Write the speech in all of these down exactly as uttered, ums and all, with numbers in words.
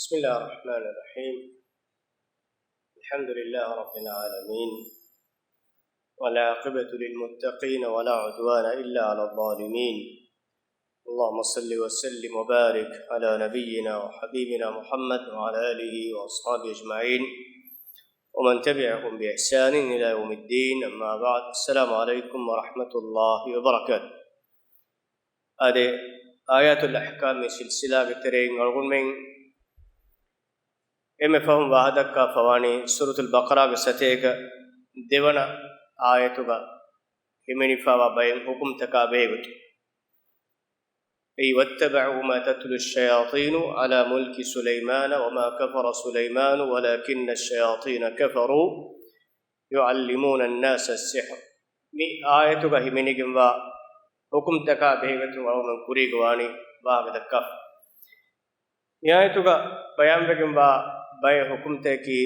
بسم الله الرحمن الرحيم. الحمد لله رب العالمين. والعاقبة للمتقين ولا عدوان إلا على الظالمين. اللهم صل وسلم وبارك على نبينا وحبيبنا محمد وعلى آله وأصحابه أجمعين ومن تبعهم بإحسان إلى يوم الدين. أما بعد. السلام عليكم ورحمة الله وبركاته. އާދެ، އާޔާތުލް އަޙްކާމް ސިލްސިލާގެ ތެރެއިން އަޅުގަނޑުމެން އެންމެ ފަހުން ވާހަކަދައްކާފަވާނީ ސޫރަތުލް ބަޤަރާގެ ސަތޭކަ ދެވަނަ އާޔަތުގަ ހިމެނިފަވާ ބައެއް ޙުކުމްތަކާ ބެހޭގޮތުން. އެއީ، واتبعوا ما تتلو الشياطين على ملك سليمان وما كفر سليمان ولكن الشياطين كفروا يعلمون الناس السحر. މި އާޔަތުގަ ހިމެނިގެންވާ ޙުކުމްތަކާ ބެހޭގޮތުން އަޅުގަނޑު ކުރީގަ ވާނީ ވާހަކަދައްކާފަ. މި އާޔަތުގަ ބަޔާންވެގެންވާ ބައެއް ޙުކުމްތަކަކީ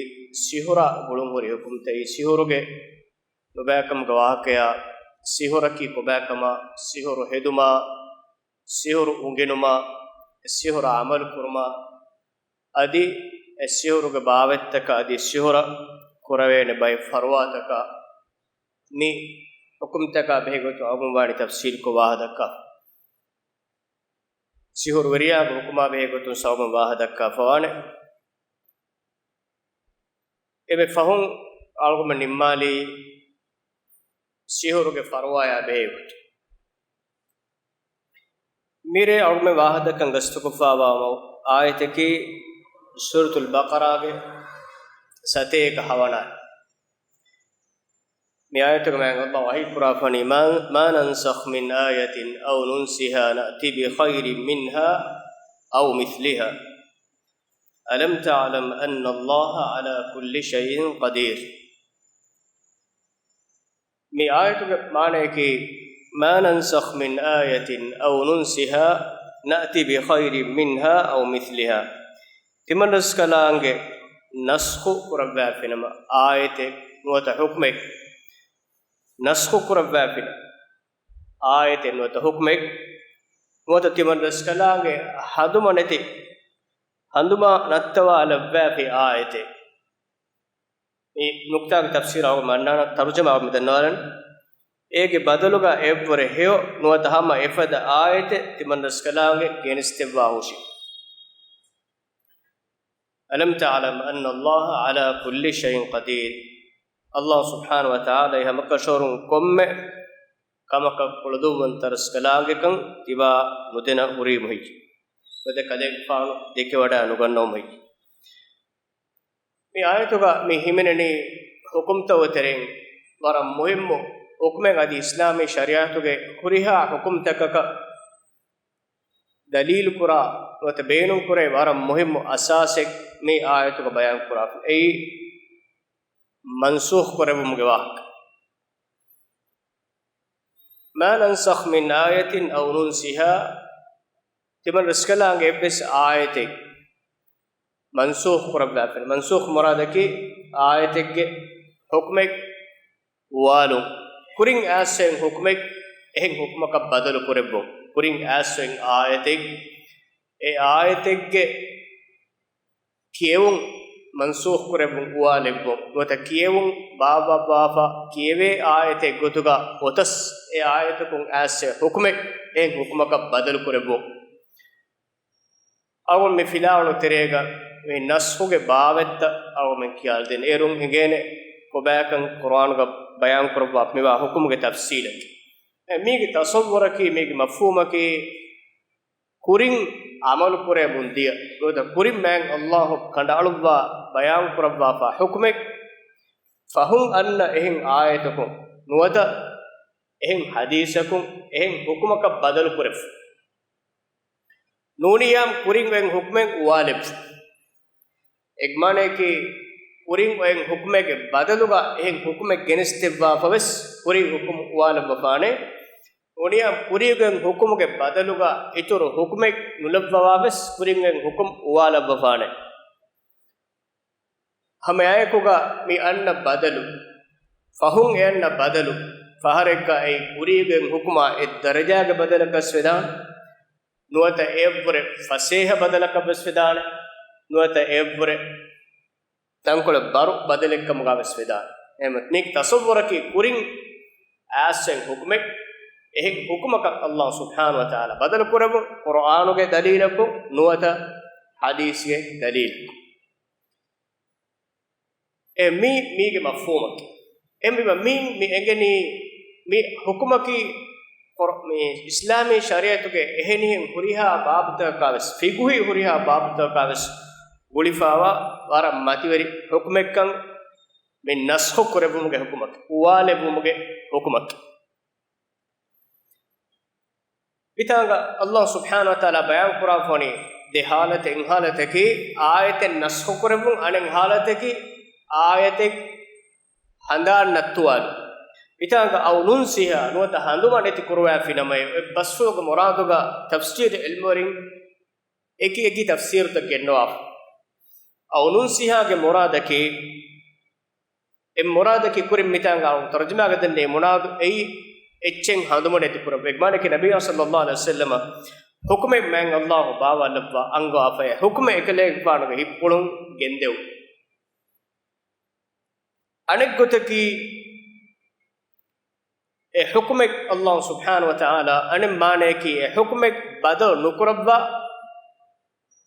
ސިޙުރާ ގުޅުންހުރި ޙުކުމްތައް. ސިޙުރުގެ ނުބައިކަމުގެ ވާހަކަޔާ، ސިޙުރަކީ ކޮބާކަމާ، ސިޙުރު ހެދުމާ، ސިޙުރު އުނގެނުމާ، ސިޙުރަށް ޢަމަލު ކުރުމާ، އަދި އެ ސިޙުރުގެ ބާވަތްތަކާ، އަދި ސިޙުރަށް ކުރެވޭނެ ބައެއް ފަރުވާތަކާ، މި ޙުކުމްތަކާ ބެހޭގޮތުން އަޅުގަނޑު ވާނީ ތަފްޞީލްކޮށް ވާހަކަދައްކާ. ސިޙުރުވެރިޔާގެ ޙުކުމާ ބެހޭގޮތުން ސަބަބުން ވާހަކަދައްކާފަވާނެ. އެންމެ ފަހުން އަޅުގަނޑު ނިންމާލީ ސިޙުރުގެ ފަރުވާޔާ ބެހޭގޮތުން. މިރޭ އަޅުގަނޑު ވާހަކަދައްކަން ގަސްތުކޮށްފަވާ އާޔަތަކީ ސޫރަތުލް ބަޤަރާގެ ސަތޭކަ ހަވަނަ އާޔަތް. މި އާޔަތުގަ މާތް ﷲ ވަޙީ ކުރާފަނީ، ما، ما ننسخ من آية أو ننسها نأت بخير منها أو مثلها ألم تعلم أن الله على كل شيء قدير. މި އާޔަތުގެ މާނަޔަކީ، ما ننسخ من آية أو ننسها نأت بخير منها أو مثلها. ތިމަންރަސްކަލާނގެ ނަސްޚު ކުރައްވާފިނަމަ އާޔަތެއް ނުވަތަ ޙުކުމެއް، ނަސްޚު ކުރައްވާފިނަމަ އާޔަތެއް ނުވަތަ ޙުކުމެއް، ނުވަތަ ތިމަންރަސްކަލާނގެ ހަނދުމަ ނެތި، ހަނދުމަ ނައްތަވާލައްވާފި އާޔަތެއް. މި ނުކްތާގެ ތަފްސީރު އަޅުގަނޑު މަންނާނަ ތަރުޖަމާ މި ދަންނަވާލަން. އޭގެ ބަދަލުގަ އެއަށްވުރެ ހެޔޮ ނުވަތަ ހަމަ އެފަދަ އާޔަތެއް ތިމަންރަސްކަލާނގެ ގެނެސްދެއްވާހުށި. ألم تعلم أن الله على كل شيء قدير. ﷲ ސުބްޙާނަހޫ ވަތަޢާލާ އެ ހަމަކަށަވަރުން ކޮންމެ ކަމަކަށް ކުޅަދުންވަންތަ ރަސްކަލާނގެކަން ތިބާ ނުދެނަ ހުރީމުހިއްޖެ. ނުވަތަ ކަލޭގެފާނު ދެކެވަޑައި ނުގަންނަވުމުހިއްޖެ. މި އާޔަތުގަ މި ހިމެނެނީ ޙުކުމްތައް ތެރެއިން ވަރަށް މުހިއްމު ޙުކުމެއް، އަދި އިސްލާމީ ޝަރީޢަތުގެ ހުރިހާ ޙުކުމްތަކަކަށް ދަލީލުކުރާ ނުވަތަ ބޭނުންކުރޭ ވަރަށް މުހިއްމު އަސާސެއް މި އާޔަތުގަ ބަޔާންކުރާފަ. އެއީ، މަންސޫޚް ކުރެއްވުމުގެ ވާހަކަ. ما ننسخ من آية أو ننسها، ތިމަން ރަސްކަލާނގެ އެއްވެސް އާޔަތެއް މަންސޫޚް ކުރައްވާފަ. މަންސޫޚް މުރާދަކީ އާޔަތެއްގެ ޙުކުމެއް އުވާލުން. ކުރިން އައިސްފަ އޮތް ޙުކުމެއް އެހެން ޙުކުމަކަށް ބަދަލު ކުރެއްވުން. ކުރިން އައިސްފަ އޮތް އާޔަތެއް، އެ އާޔަތެއްގެ ކިޔެވުން މަންސޫޚް ކުރެއްވުން، އުވާލެއްވުން. ނުވަތަ ކިޔެވުން ބާއްވައްވާފަ، ކިޔެވޭ އާޔަތެއް ގޮތުގަ އޮތަސް އެ އާޔަތަކުން އައިސްފަ އޮތް ޙުކުމެއް އެހެން ޙުކުމަކަށް ބަދަލު ކުރެއްވުން. އަޅުގަނޑު މި ފިލާވަޅު ތެރޭގަ މި ނަސްޚުގެ ބާވަތްތައް އަޅުގަނޑުމެން ކިޔާލަދޭނެ. އޭރުން އެނގޭނެ ކޮބާކަން ޤުރުއާނުގަ ބަޔާންކުރައްވާ މިވާ ޙުކުމުގެ ތަފްޞީލަކީ. އެ މީގެ ތަޞައްވުރަކީ، މީގެ މަފްހޫމަކީ، ކުރިން ޢަމަލު ކުރެވެމުން ދިޔަ ނުވަތަ ކުރިން މާތް ﷲ ކަނޑައަޅުއްވާ ބަޔާންކުރައްވާފަ ޙުކުމެއް ފަހުން އަންނަ އެހެން އާޔަތަކުން ނުވަތަ އެހެން ޙަދީޘަކުން އެހެން ޙުކުމަކަށް ބަދަލު ކުރެވުން. ނޫނިއްޔާމް ކުރިން އޮތް ޙުކުމެއް އުވާލެއްވުން. އޭގެ މާނަޔަކީ، ކުރިން އޮތް ޙުކުމެއްގެ ބަދަލުގަ އެހެން ޙުކުމެއް ގެނެސްދެއްވާފަވެސް ކުރިން ޙުކުމް އުވާލައްވަފާނެ. ނޫނިއްޔާމް ކުރިން އޮތް ޙުކުމުގެ ބަދަލުގަ އިތުރު ޙުކުމެއް ނުލައްވަވާވެސް ކުރިން އޮތް ޙުކުމް އުވާލައްވަފާނެ. ހަމައެއާއެކުގަ މި އަންނަ ބަދަލު، ފަހުން އެ އަންނަ ބަދަލު، ފަހަރެއްގަ އެއީ ކުރީގެ ޙުކުމާ އެއް ދަރަޖާގެ ބަދަލަކަށް ވެދާނެ، ނުވަތަ އެއަށްވުރެ ފަސޭހަ ބަދަލަކަށް ވެސް ވެދާނެ. ނުވަތަ އެއަށްވުރެ ތަންކޮޅެއް ބަރު ބަދަލެއްކަމުގަ ވެސް ވެދާނެ. އެހެން ނެތް ތަޞައްވުރަކީ ކުރިން އައިސް އޮތް ޙުކުމެއް، އެހެން ޙުކުމަކަށް ﷲ ސުބްޙާނަހޫ ވަތަޢާލާ ބަދަލު ކުރެއްވުން ޤުރުއާނުގެ ދަލީލަކުން ނުވަތަ ޙަދީޘްގެ ދަލީލަކުން. އެ މީ، މީގެ މަފްހޫމަކީ. އެހެންވީމަ މި، މި އެނގެނީ މި ޙުކުމަކީ ޤުރ-، މި އިސްލާމީ ޝަރީޢަތުގެ އެހެނިހެން ހުރިހާ ބާބުތަކަކާ ވެސް، ފިޤުހީ ހުރިހާ ބާބުތަކަކާ ވެސް ގުޅިފައިވާ ވަރަށް މަތިވެރި ޙުކުމެއްކަން، މި ނަސްޚު ކުރެއްވުމުގެ ޙުކުމަކީ، އުވާލެއްވުމުގެ ޙުކުމަކީ. މިތާނގަ ﷲ ސުބްޙާނަހޫ ވަތަޢާލާ ބަޔާން ކުރާފަ ވަނީ ދެ ޙާލަތެއް. އެއް ޙާލަތަކީ އާޔަތެއް ނަސްޚު ކުރެއްވުން، އަނެއް ޙާލަތަކީ އާޔަތެއް ހަނދާން ނައްތުވާލުން. މިތާނގަ އައު ނުންސިހާ ނުވަތަ ހަނދުމަ ނެތި ކުރުވާފިނަމަ، އެ ބަސްފުޅުގެ މުރާދުގަ ތަފްސީރު ޢިލްމުވެރިން އެކި އެކި ތަފްސީރުތައް ގެންނަވާފަ. އައު ނުންސިހާގެ މުރާދަކީ، އެ މުރާދަކީ ކުރިން މިތާނގަ އައު ތަރުޖަމާގަ ދެންނެވި މުރާދު އެއީ އެއްޗެއް ހަނދުމަ ނެތި ކުރަން. އެ މާނައަކީ ނަބިއްޔާ ޞައްލައްލާހު ޢަލައިހި ވަސައްލަމަ ޙުކުމެއް މާތް ﷲ ބާވާލައްވާ އަންގަވާފައި، ޙުކުމެއް އެކަލޭގެފާނުގެ ހިތްޕުޅުން ގެންދެވުން. އަނެއް ގޮތަކީ، އެ ޙުކުމެއް ﷲ ސުބްޙާނަހޫ ވަތަޢާލާ، އަނެއް މާނައަކީ، އެ ޙުކުމެއް ބަދަލު ނުކުރައްވާ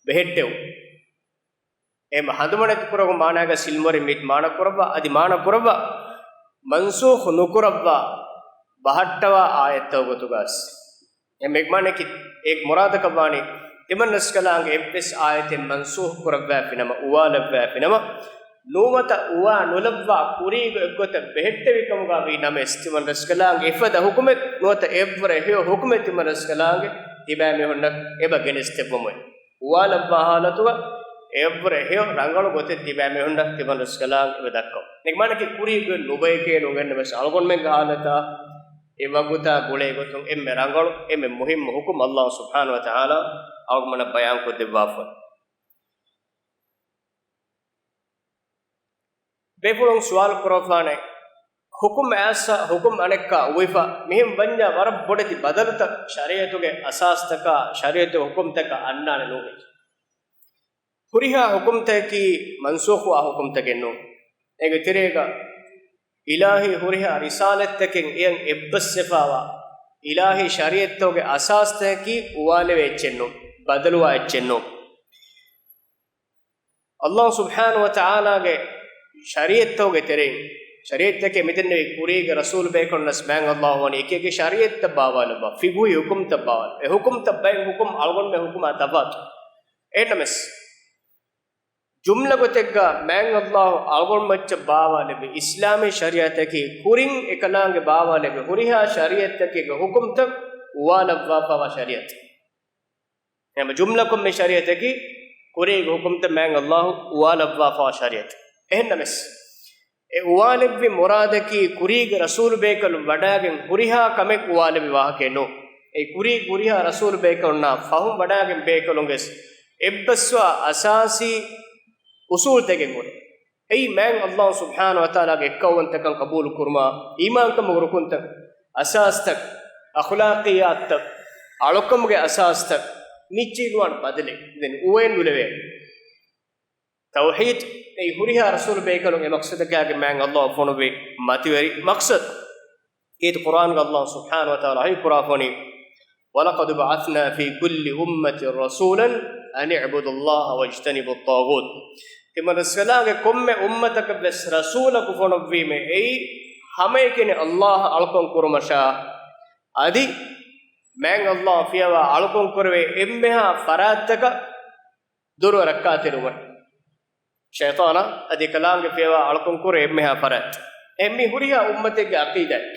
ބެހެއްޓެވުން. އެ ހަނދުމަ ނެތި ކުރުމުގެ މާނައިގަ ޢިލްމުވެރިން މި މާނަ ކުރައްވާ، އަދި މާނަ ކުރައްވާ، މަންސޫޚު ނުކުރައްވާ، ބަހައްޓަވާ އާޔަތްތައް ގޮތުގަސް. އެ މެގްމާނެކި އެ މުރާދަކަށް ވާނީ، ތިމަން ރަސްކަލާނގެ އެއްވެސް އާޔަތެއް މަންސޫޚު ކުރައްވާފިނަމަ، އުވާލައްވާފިނަމަ، ނުވަތަ އުވާ ނުލައްވާ ކުރީގަ އެއްގޮތަށް ބެހެއްޓެވި ކަމުގަ ވީ ނަމަވެސް، ތިމަން ރަސްކަލާނގެ އެފަދަ ޙުކުމެއް ނުވަތަ އެއްވުރެ ހެޔޮ ޙުކުމެއް ތިމަން ރަސްކަލާނގެ ތިބާމީހުންނަށް އެބަ ގެނެސްދެއްވަމުވެ. އުވާލައްވާ ޙާލަތުގަ އެއްވުރެ ހެޔޮ ރަނގަޅު ގޮތެއް ތިބާމީހުންނަށް ތިމަން ރަސްކަލާނގެ އެބަ ދައްކަމު. މެގްމާނަކީ ކުރީގަ ނުބަޔެކޭ ނުގެންނަ ވެސް އަޅުގަނޑުމެންގެ ޙާލަތާ އެ ވަގުތާ ގުޅޭ ގޮތުން އެންމެ ރަނގަޅު، އެންމެ މުހިއްމު ޙުކުމް ﷲ ސުބްޙާނަހޫ ވަތަޢާލާ އަޅުގަނޑަށް ބަޔާންކޮށްދެއްވާފަ. ބޭފުޅުން ސުވާލު ކުރައްވާނެ، ޙުކުމް އައިސް ޙުކުމް އަނެއްކާ އުވިފަ، މިހެން ވަންޏާ ވަރަށް ބޮޑެތި ބަދަލުތައް ޝަރީޢަތުގެ އަސާސްތަކާ، ޝަރީޢަތުގެ ޙުކުމްތަކަށް އަންނާނެ ނޫން. ހުރިހާ ޙުކުމްތަކަކީ މަންސޫޚުވާ ޙުކުމްތަކެއް ނޫން. އޭގެ ތެރޭގަ އިލާހީ ހުރިހާ ރިސާލަތްތަކެއް އެޔަށް އެއްބަސްވެފައިވާ، އިލާހީ ޝަރީޢަތްތަކުގެ އަސާސްތަކަކީ އުވާލެވޭ އެއްޗެއް ނޫން، ބަދަލުވާ އެއްޗެއް ނޫން. ﷲ ސުބްޙާނަހޫ ވަތަޢާލާގެ ޝަރީޢަތްތަކުގެ ތެރެއިން، ޝަރީޢަތްތަކެއް މިދެންނެވި ކުރީގެ ރަސޫލު ބޭކަލުންނަސް މާތް ﷲ ވަނީ އެކި އެކި ޝަރީޢަތްތައް ބާވާލައްވާ، ފިޤުހީ ޙުކުމްތައް ބާވާލައްވާ. އެ ޙުކުމްތައް ބައެއް ޙުކުމް އަޅުގަނޑުމެން ޙުކުމާ ތަފާތު. އެހެންނަމަވެސް، ޖުމްލަ ގޮތެއްގަ މާތް ﷲ އަޅުގަނޑުމެން މައްޗަށް ބާވާލެއްވި އިސްލާމީ ޝަރީޢަތަކީ ކުރިން އެކަލާނގެ ބާވާލެއްވި ހުރިހާ ޝަރީޢަތްތަކެއްގެ ޙުކުމްތައް އުވާލައްވާފައިވާ ޝަރީޢަތެއް. ހަމަ ޖުމްލަކޮށް މި ޝަރީޢަތަކީ ކުރީގެ ޙުކުމްތައް މާތް ﷲ އުވާލައްވާފައިވާ ޝަރީޢަތެއް. އެހެންނަމަވެސް، އެ އުވާލެއްވި މުރާދަކީ ކުރީގެ ރަސޫލު ބޭކަލުން ވަޑާގެން ހުރިހާ ކަމެއް އުވާލެއްވި ވާހަކައެއް ނޫން. އެ ކުރީ ހުރިހާ ރަސޫލު ބޭކަލުންނާ ފަހުން ވަޑާގެން ބޭކަލުންގެ އެއްބަސްވާ އަސާސީ އުސޫލްތަކެއް ހުރޭ. އެއީ މާތް ﷲ ސުބްޙާނަހޫ ވަތަޢާލާގެ އެއްކައުވަންތަކަން ޤަބޫލު ކުރުމާ، އީމާންކަމުގެ ރުކުންތައް، އަސާސްތައް، އަޚްލާޤިއްޔާތުތައް، އަޅުކަމުގެ އަސާސްތައް، މިއްޗިހި ނުވާނެ ބަދަލެއް ދެން އުވޭ ނުލެވޭ. ތައުޙީދު، އެއީ ހުރިހާ ރަސޫލު ބޭކަލުން އެ މަޤްޞަދަކާގެން މާތް ﷲ ފޮނުއްވި މަތިވެރި މަޤްޞަދު. އޭތި ޤުރްއާންގަ ﷲ ސުބްޙާނަހޫ ވަތަޢާލާ ވަޙީ ކުރާފަ ވަނީ، وَلَقَدْ بَعَثْنَا فِي كُلِّ أُمَّةٍ رَسُولًا أَنِ اعْبُدُوا اللَّهَ وَاجْتَنِبُوا الطَّاغُوتَ. ތިމަން ރަސްކަލާނގެ ކޮންމެ އުއްމަތަކަށް ވެސް ރަސޫލަކު ފޮނުއްވީމޭ، އެއީ ހަމައެކަނި ﷲ އަށް އަޅުކަން ކުރުމަށާ، އަދި މާތް ﷲ ފިޔަވާ އަޅުކަން ކުރެވޭ އެންމެހާ ފަރާތްތަކަށް ދުރު ރައްކާތެރިވުމަށް. ޝައިޠާނާ އަދި ކަލާނގެ ފިޔަވާ އަޅުކަން ކުރޭ އެންމެހާ ފަރާތް. އެ މި ހުރިހާ އުއްމަތެއްގެ ޢަޤީދާއެއް.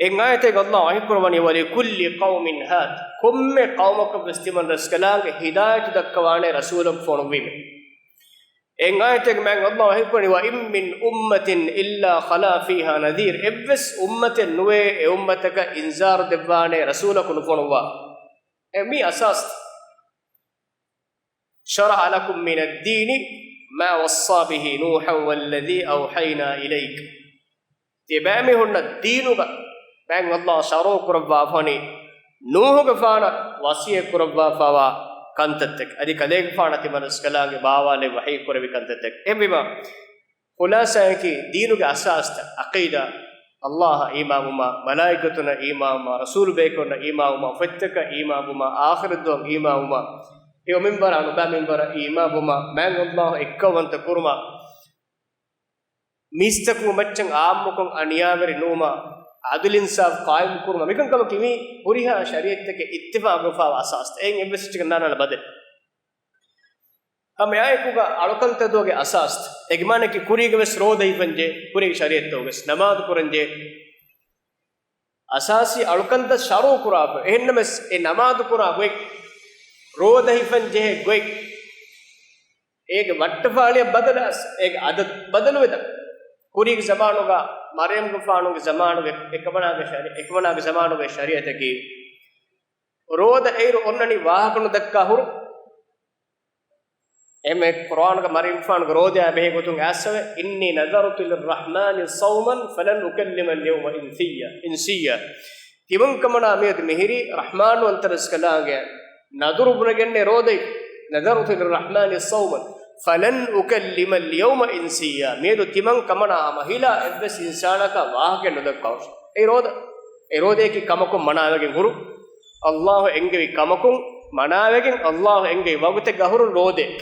އެ އާޔަތެއްގަ ﷲ ވަޙީ ކުރައްވަނީ، وَلِكُلِّ قَوْمٍ هَادٍ. ކޮންމެ ޤައުމަކަށް ވެސް ތިމަން ރަސްކަލާނގެ ހިދާޔަތު ދައްކަވާނެ ރަސޫލަކު ފޮނުއްވީމޭ. އެ އާޔަތެއްގަ މާތް ﷲ ވަޙީ ކުރައްވަނީ، وَإِن مِّنْ أُمَّةٍ إِلَّا خَلَا فِيهَا نَذِيرٌ. އެއްވެސް އުއްމަތެއް ނުވޭ އެ އުއްމަތަކަށް އިންޒާރު ދެއްވާނެ ރަސޫލަކު ނުފޮނުއްވާ. އެ މި އަސާސް. شَرَعَ لَكُم مِّنَ الدِّينِ مَا وَصَّىٰ بِهِ نُوحًا وَالَّذِي أَوْحَيْنَا إِلَيْكَ. ތިބާމީހުންނަށް ދީނުގަ މާތް ﷲ ޝަރުޢު ކުރައްވާފަ ވަނީ، ނޫޙުގެފާނަށް ވަޞިއްޔަތް ކުރައްވާފައިވާ ކަންތައްތަކެއް. އަދި ކަލޭގެފާނަށް ތިމަން ރަސްކަލާނގެ ބާވާލެއް ވަޙީ ކުރެވި ކަންތައްތަކެއް. އެހެންވީމާ، ޚުލާސާއަކީ ދީނުގެ އަސާސްތައް، ޢަޤީދާ، ﷲ އަށް އީމާންވުމާ، މަލާއިކަތުންނަށް އީމާންވުމާ، ރަސޫލު ބޭކަލުންނަށް އީމާންވުމާ، ފޮތްތަކަށް އީމާންވުމާ، އާޚިރަތް ދުވަހަށް އީމާންވުމާ، އެ އޮމިންވަރާ ނުބައިމިންވަރަށް އީމާންވުމާ، މާތް ﷲ އެއްކައުވަންތަ ކުރުމާ، މީސްތަކުގެ މައްޗަށް އާއްމުކޮށް އަނިޔާވެރި ނުވުމާ، ޢަދުލު އިންސާފު ޤާއިމު ކުރުމާ، މިކަންކަމަކީ މި ހުރިހާ ޝަރީޢަތްތަކެއް އިއްތިފާޤުވެފާވާ އަސާސްތައް. އެއިން އެއްވެސް އެއްޗަކަށް ނާންނާނެ ބަދަލެއް. ހަމައެއާއެކުގަ އަޅުކަންތައް ދުވަހުގެ އަސާސް، އޭގެ މާނައަކީ ކުރީގަވެސް ރޯދަ ހިފަންޖެހޭ، ކުރީގެ ޝަރީޢަތްތަކުގަވެސް ނަމާދު ކުރަންޖެހޭ. އަސާސީ އަޅުކަންތައް ޝަރުޢު ކުރާފަ. އެހެންނަމަވެސް އެ ނަމާދު ކުރާ ގޮތް، ރޯދަ ހިފަން ޖެހޭ ގޮތް، އޭގެ ވައްޓަފާޅިއަށް ބަދަލު އަސް، އޭގެ އަދަދު ބަދަލުވެދާނެ. ކުރީގެ ޒަމާނުގަ، މަރްޔަމްގެފާނުގެ ޒަމާނުގެ، އެކަމަނާގެ ޝަރީ-، އެކަމަނާގެ ޒަމާނުގެ ޝަރީޢަތަކީ، ރޯދަ އެއިރު އޮންނަނީ ވާހަކަ ނުދައްކާ ހުރު. އެހެންވެ، ޤުރްއާނުގަ މަރްޔަމްގެފާނުގެ ރޯދައާ ބެހޭ ގޮތުން އައިސްފަވޭ، إني نذرت للرحمن صوما فلن أكلم اليوم إنسيا، إنسيا. ތިމަންކަމަނާ މިއަދު މިހިރީ ރަޙްމާންވަންތަ ރަސްކަލާނގެ ނަދުރު ބުނެގެންނޭ ރޯދައި، نذرت للرحمن صوما فلن أكلم اليوم إنسيا. މިއަދު ތިމަންކަމަނާ ހަމަ ހިލާ އެއްވެސް އިންސާނަކަށް ވާހަކައެއް ނުދައްކާހުށި. އެއީ ރޯދަ، އެ ރޯދައަކީ ކަމަކުން މަނާވެގެން ހުރު، ﷲ އެންގެވި ކަމަކުން މަނާވެގެން، ﷲ އެންގެވި ވަގުތެއްގަ ހުރުން ރޯދައެއް.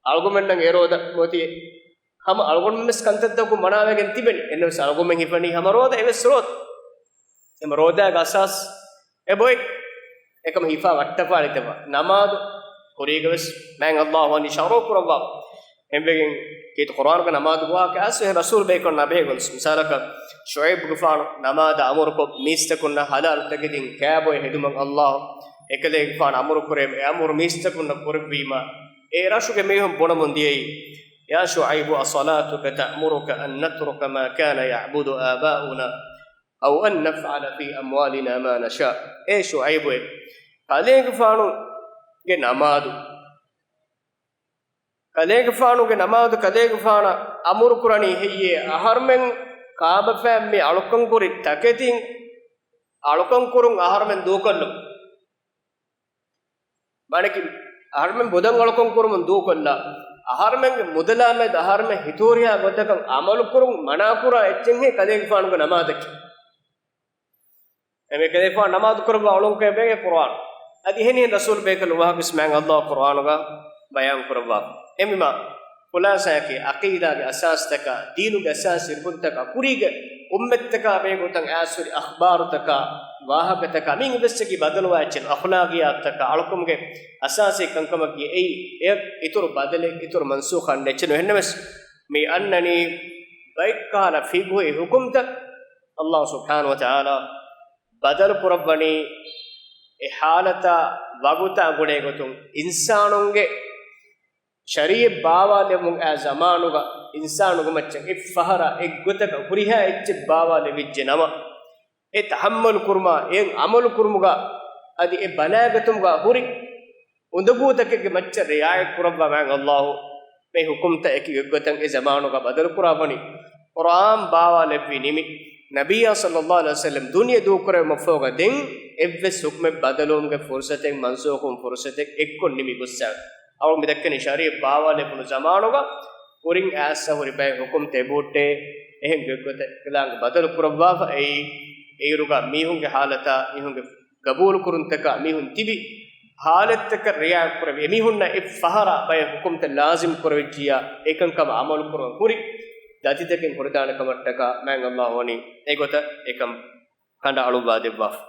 އަޅުގަމެންނަށް އެ ރޯދަ މޮތި ހަމަ އަޅުގަނޑުމެންވެސް ކަންތައްތަކުން މަނާވެގެން ތިބެނީ. އެންނަވެސް އަޅުގަމެން ހިފަނީ ހަމަ ރޯދަ، އެވެސް ރޯދަ. އެމަ ރޯދައިގެ އަސާސް އެބޮތް. އެކަމަ ހިފާ ވައްޓަފާޅިތައް ނަމާދު ކުރީގަވެސް މާތް ﷲ ވަނީ ޝަރުޢު ކުރައްވާ. އެންވެގެން ކީރިތި ޤުރްއާނުގަ ނަމާދު ވާހަކަ އައިސްފަވޭ ރަސޫލު ބޭކަލުންނާ ބެހޭގޮތުން. މިސާލަކަށް ޝުޢައިބުގެފާނު ނަމާދަށް އަމުރުކޮށް މީސްތަކުންނަށް ހަލާލު ތަކެތިން ކާބޮއެ ހެދުމަށް ﷲ އެކަލޭގެފާނު އަމުރު ކުރޭ. އެ އަމުރު މީސްތަކުންނަށް ކުރެއްވީމަ، އެ ރަށުގެ މީހުން ބުނަމުން ދިޔައީ، يا شعيب أصلاتك تأمرك أن نترك ما كان يعبد آباؤنا أو أن نفعل في أموالنا ما نشاء. އޭ ޝުޢައިބުއޭ، ކަލޭގެފާނުގެ ނަމާދު، ކަލޭގެފާނުގެ ނަމާދު، ކަލޭގެފާނަށް އަމުރު ކުރަނީ ހެއްޔޭ؟ އަހަރުމެން ކާބަފައިން މި އަޅުކަން ކުރި ތަކެތިން އަޅުކަން ކުރުން އަހަރުމެން ދޫކޮށްލުން. މާނައަކީ، އަހަރުމެން ބުދަން އަޅުކަން ކުރުމުން ދޫކޮށްލާ، އަހަރުމެންގެ މުދަލާ މެދު އަހަރުމެން ހިތުހުރިހާ ގޮތަކަށް އަމަލު ކުރުން މަނާ ކުރާ އެއްޗެއްހޭ ކަލޭގެފާނުގެ ނަމާދަކީ. އެމެ ކަލޭގެފާނު ނަމާދު ކުރައްވާ އޮޅުންކަމެއް ބޭގެ ޤުރްއާން. އަދި އެހެނިހެން ރަސޫލު ބޭކަލު ވާހަކަ ވެސް މާތް ﷲ ޤުރްއާނުގަ ބަޔާން ކުރައްވާ. އެމީމާ ޚުލާސާއަކީ ޢަޤީދާގެ އަސާސްތަކާ، ދީނުގެ އަސާސީ ރުކުންތަކާ، ކުރީގެ އުއްމަތްތަކާ ބެހޭގޮތަށް އައިސްހުރި އަޚްބާރުތަކާ، ވާހަކަތަކާ، މިއިން އެއްވެސްއެކީ ބަދަލުވާ އެއްޗެއް ނޫން. އަޚްލާގިއްޔާތުތަކާ، އަޅުކަމުގެ އަސާސީ ކަންކަމަކީ އެއީ، އެއަށް އިތުރު ބަދަލެއް، އިތުރު މަންސޫޚެއް ނެއްޗެއް ނޫން. އެހެންނަމަވެސް، މި އަންނަނީ ބައެއްކަހަލަ ފިޤުހީ ޙުކުމްތައް ﷲ ސުބްޙާނަހޫ ވަތަޢާލާ ބަދަލު ކުރައްވަނީ އެ ޙާލަތާ ވަގުތާ ގުޅޭ ގޮތުން. އިންސާނުންގެ ޝަރީޢަތް ބާވާލެވުމުން އައި ޒަމާނުގަ އިންސާނުންގެ މައްޗަށް އެއްފަހަރާ އެއްގޮތަކަށް ހުރިހާ އެއްޗެއް ބާވާލެވިއްޖެ ނަމަ، އެ ތަޙައްމަލު ކުރުމާ، އެ ޢަމަލު ކުރުމުގަ އަދި އެ ބަލާގަތުމުގަ ހުރި އުނދަގޫތަކެއްގެ މައްޗަށް ރިޢާޔަތް ކުރައްވާ މާތް ﷲ މި ޙުކުމްތައް އެކި އެއްގޮތަށް އެ ޒަމާނުގަ ބަދަލު ކުރައްވަނީ. ޤުރްއާން ބާވާލެއްވި ނިމި، ނަބިއްޔާ ޞައްލައްލާހު ޢަލައިހި ވަސައްލަމް ދުނިޔެ ދޫކުރެވުމަށްފަހުގަ ދެން އެއްވެސް ޙުކުމެއް ބަދަލުވުމުގެ ފުރުޞަތެއް، މަންސޫޚުވުމުގެ ފުރުޞަތެއް އެއްކޮށް ނިމި ގޮއްސަވޭ. އަޅުގަނޑު މި ދައްކަނީ ޝަރީޢަތް ބާވާލެވުނު ޒަމާނުގަ ކުރިން އައިސްފަ ހުރި ބައެއް ޙުކުމްތައް އެބަހުއްޓޭ، އެހެން ގޮތްގޮތަށް އިޢުލާން ބަދަލު ކުރައްވާފަ. އެއީ، އެއިރުގަ މީހުންގެ ޙާލަތާ، މީހުންގެ ގަބޫލު ކުރުންތަކާ، މީހުން ތިބި ޙާލަތްތަކަށް ރިޢާޔަތް ކުރެވި، އެމީހުންނަށް އެއްފަހަރާ ބައެއް ޙުކުމްތައް ލާޒިމް ކުރެވިއްޖިއްޔާ، އެކަންކަމަށް ޢަމަލު ކުރަން ހުރި ދަތިތަކެއް ހުރެދާނެ ކަމަށްޓަކާ މާތް ﷲ ވަނީ އެގޮތަށް އެކަން ކަނޑައަޅުއްވާ ދެއްވާފަ.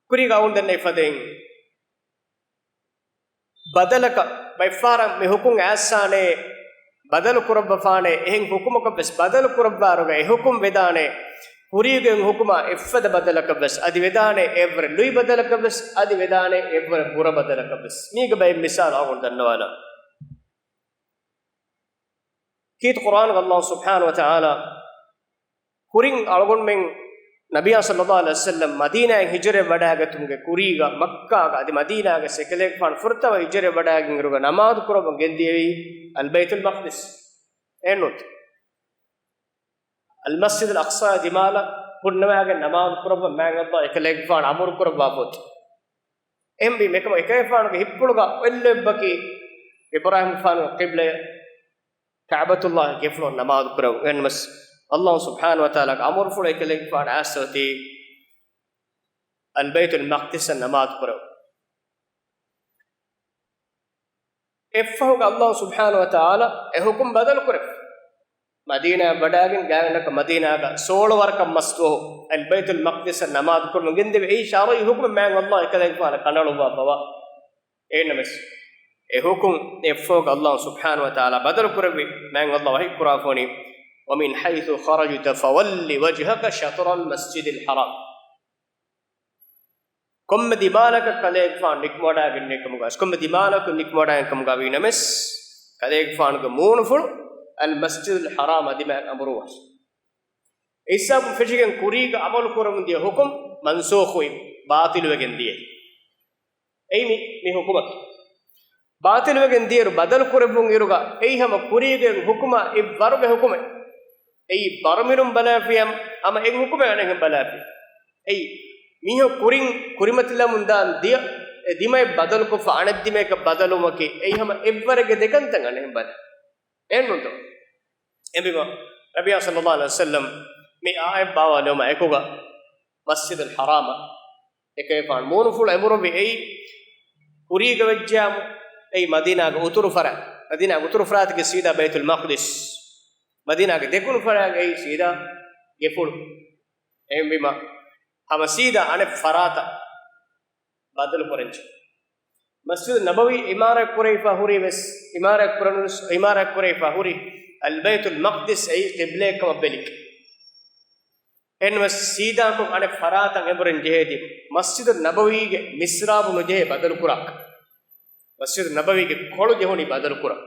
ކުރީގަ އަޅުގަނޑު ދަންނަވި ފަދައިން، ބަދަލަކަށް ބައެއްފަހަރަށް މި ޙުކުމް އައިސްފާނޭ، ބަދަލު ކުރައްވަފާނޭ، އެހެން ޙުކުމަކަށް ވެސް ބަދަލު ކުރައްވާއިރުގަ އެ ޙުކުމް ވެދާނޭ، ކުރީގެ ޙުކުމާ އެއްފަދަ ބަދަލަކަށް ވެސް އަދި ވެދާނޭ، އެއަށްވުރެ ލުއި ބަދަލަކަށް ވެސް އަދި ވެދާނޭ، އެއަށްވުރެ ބުރަ ބަދަލަކަށް ވެސް. މީގެ ބައެއް މިސާލު އަޅުގަނޑު ދަންނަވާލަން. ކީރިތި ޤުރްއާނުގަ ﷲ ސުބްޙާނަހޫ ވަތަޢާލާ ކުރިން އަޅުގަނޑުމެން ނަބިއްޔާ ޞައްލައްލާހު ޢަލައިހި ވަސައްލަމް މަދީނާއަށް ހިޖުރަ ވަޑައިގަތުމުގެ ކުރީގަ މައްކާގަ އަދި މަދީނާގަ އެކަލޭގެފާނު ފުރަތަމަ ހިޖުރަ ވަޑައިގެން އިރުގަ ނަމާދު ކުރައްވަން ގެންދިޔައީ އަލްބައިތުލް މަޤްދިސް އެއްނޫންތަ؟ އަލްމަސްޖިދުލް އަޤްޞާ ދިމާލަށް ހުންނަވާގެން ނަމާދު ކުރައްވަން މާތް ﷲ އެކަލޭގެފާނު އަމުރު ކުރައްވާފަ އޮތީ. އެހެންވީމަ އެކަމަކު އެކަލޭގެފާނުގެ ހިތްޕުޅުގަ އޮތްލެއްވަކީ އިބްރާހީމްގެފާނުގެ ޤިބްލަޔަށް، ކަޢުބަތުﷲގެ ފުޅަށް ނަމާދު ކުރެވުން. އެހެންނަމަވެސް، ﷲ ސުބްޙާނަހޫ ވަތަޢާލާގެ އަމުރުފުޅު އެކަލޭގެފާނު އައިސްފަ އޮތީ އަލްބައިތުލް މަޤްދިސަށް ނަމާދު ކުރެވުން. އެއަށްފަހުގަ ﷲ ސުބްޙާނަހޫ ވަތަޢާލާ އެ ޙުކުމް ބަދަލު ކުރެއްވި. މަދީނާއަށް ވަޑައިގެން ގާތްގަނޑަކަށް މަދީނާގަ ސޯޅަ ވަރަކަށް މަސްތުވަހު އަލްބައިތުލް މަޤްދިސަށް ނަމާދު ކުރަމުން ގެންދެވި. އެއީ ޝަރުޢީ ޙުކުމެއް، މާތް ﷲ އެކަލޭގެފާނަށް ކަނޑައަޅުއްވާފަވާ. އެހެންނަމަވެސް، އެ ޙުކުމް އެއަށްފަހުގަ ﷲ ސުބްޙާނަހޫ ވަތަޢާލާ ބަދަލު ކުރެއްވި. މާތް ﷲ ވަޙީ ކުރާފަ ވަނީ، "وَمِنْ حَيْثُ خَرَجْتَ فَوَلِّ وَجْهَكَ شَطْرَ الْمَسْجِدِ الْحَرَامِ." ކޮންމެ ދިމާލަކަށް ކަލޭގެފާނު ނިކުމެވަޑައިގެންނެވި ކަމުގަ، ކޮންމެ ދިމާލަކުން ނިކުމެވަޑައިގެން ކަމުގަ ވީ ނަމަވެސް، ކަލޭގެފާނުގެ މޫނުފުޅު އަލް މަސްޖިދުލް ޙަރާމް އަދި މާތް އަނބުރުވާށި. އެ ހިސާބުން ފެށިގެން ކުރީގަ އަމަލު ކުރަމުން ދިޔަ ޙުކުމް މަންސޫޚުވި، ބާޠިލުވެގެން ދިޔައީ. އެއީ މި، މި ޙުކުމަކީ. ބާޠިލުވެގެން ދިޔައިރު ބަދަލު ކުރެއްވުން އިރުގަ، އެއީ ހަމަ ކުރީގެ ޙުކުމާ އެއްވަރުގެ ޙުކުމެއް. އެއީ ބަރުމިނުން ބަލާފިޔަ ހަމަ އެއް ޙުކުމެއް އަނެއްހެން ބަލާފި. އެއީ މީހަކު ކުރިން ކުރިމަތިލަމުން ދާން ދިޔަ އެ ދިމައެއް ބަދަލުކޮށްފަ އަނެއް ދިމަޔަކަށް ބަދަލުވުމަކީ، އެއީ ހަމަ އެއްވަރެއްގެ ދެކަންތައް އަނެއްހެން ބަލާ. އެހެންނޫންތޯ؟ އެހެންވީމަ، ނަބިއްޔާ ޞައްލައްލާހު ޢަލައިހި ވަސައްލަމް މި އާޔަތް ބާވާލެވުމާ އެކުގަ، މަސްޖިދުލް ޙަރާމަށް އެކަލޭގެފާނު މޫނުފުޅު އެނބުރުއްވި. އެއީ ކުރީގަ ވެއްޖެޔާމު، އެއީ މަދީނާގެ އުތުރު ފަރާތް، މަދީނާގެ އުތުރު ފަރާތުގެ ސީދާ ބައިތުލް މަޤްދިސް، މަދީނާގެ ދެކުނު ފަރާތް އެއީ ސީދާ ގެފުޅު. އެހެންވީމަ، ހަމަ ސީދާ އަނެއް ފަރާތަށް ބަދަލު ކުރަންޖެ. މަސްޖިދު ނަބަވީ ޢިމާރާތް ކުރެވިފަ ހުރީ ވެސް، ޢިމާރާތް ކުރަން ވެސް، ޢިމާރާތް ކުރެވިފަ ހުރީ އަލްބައިތުލް މަޤްދިސް އެއީ ޤިބްލައެއް ކަމަށް ބެލިގެން. އެހެންވެސް ސީދާކޮށް އަނެއް ފަރާތަށް އެނބުރެން ޖެހޭތީ، މަސްޖިދު ނަބަވީގެ މިސްރާބު ނުޖެހޭ ބަދަލު ކުރާކަށް. މަސްޖިދު ނަބަވީގެ ކޮޅު ޖެހުނީ ބަދަލު ކުރަން.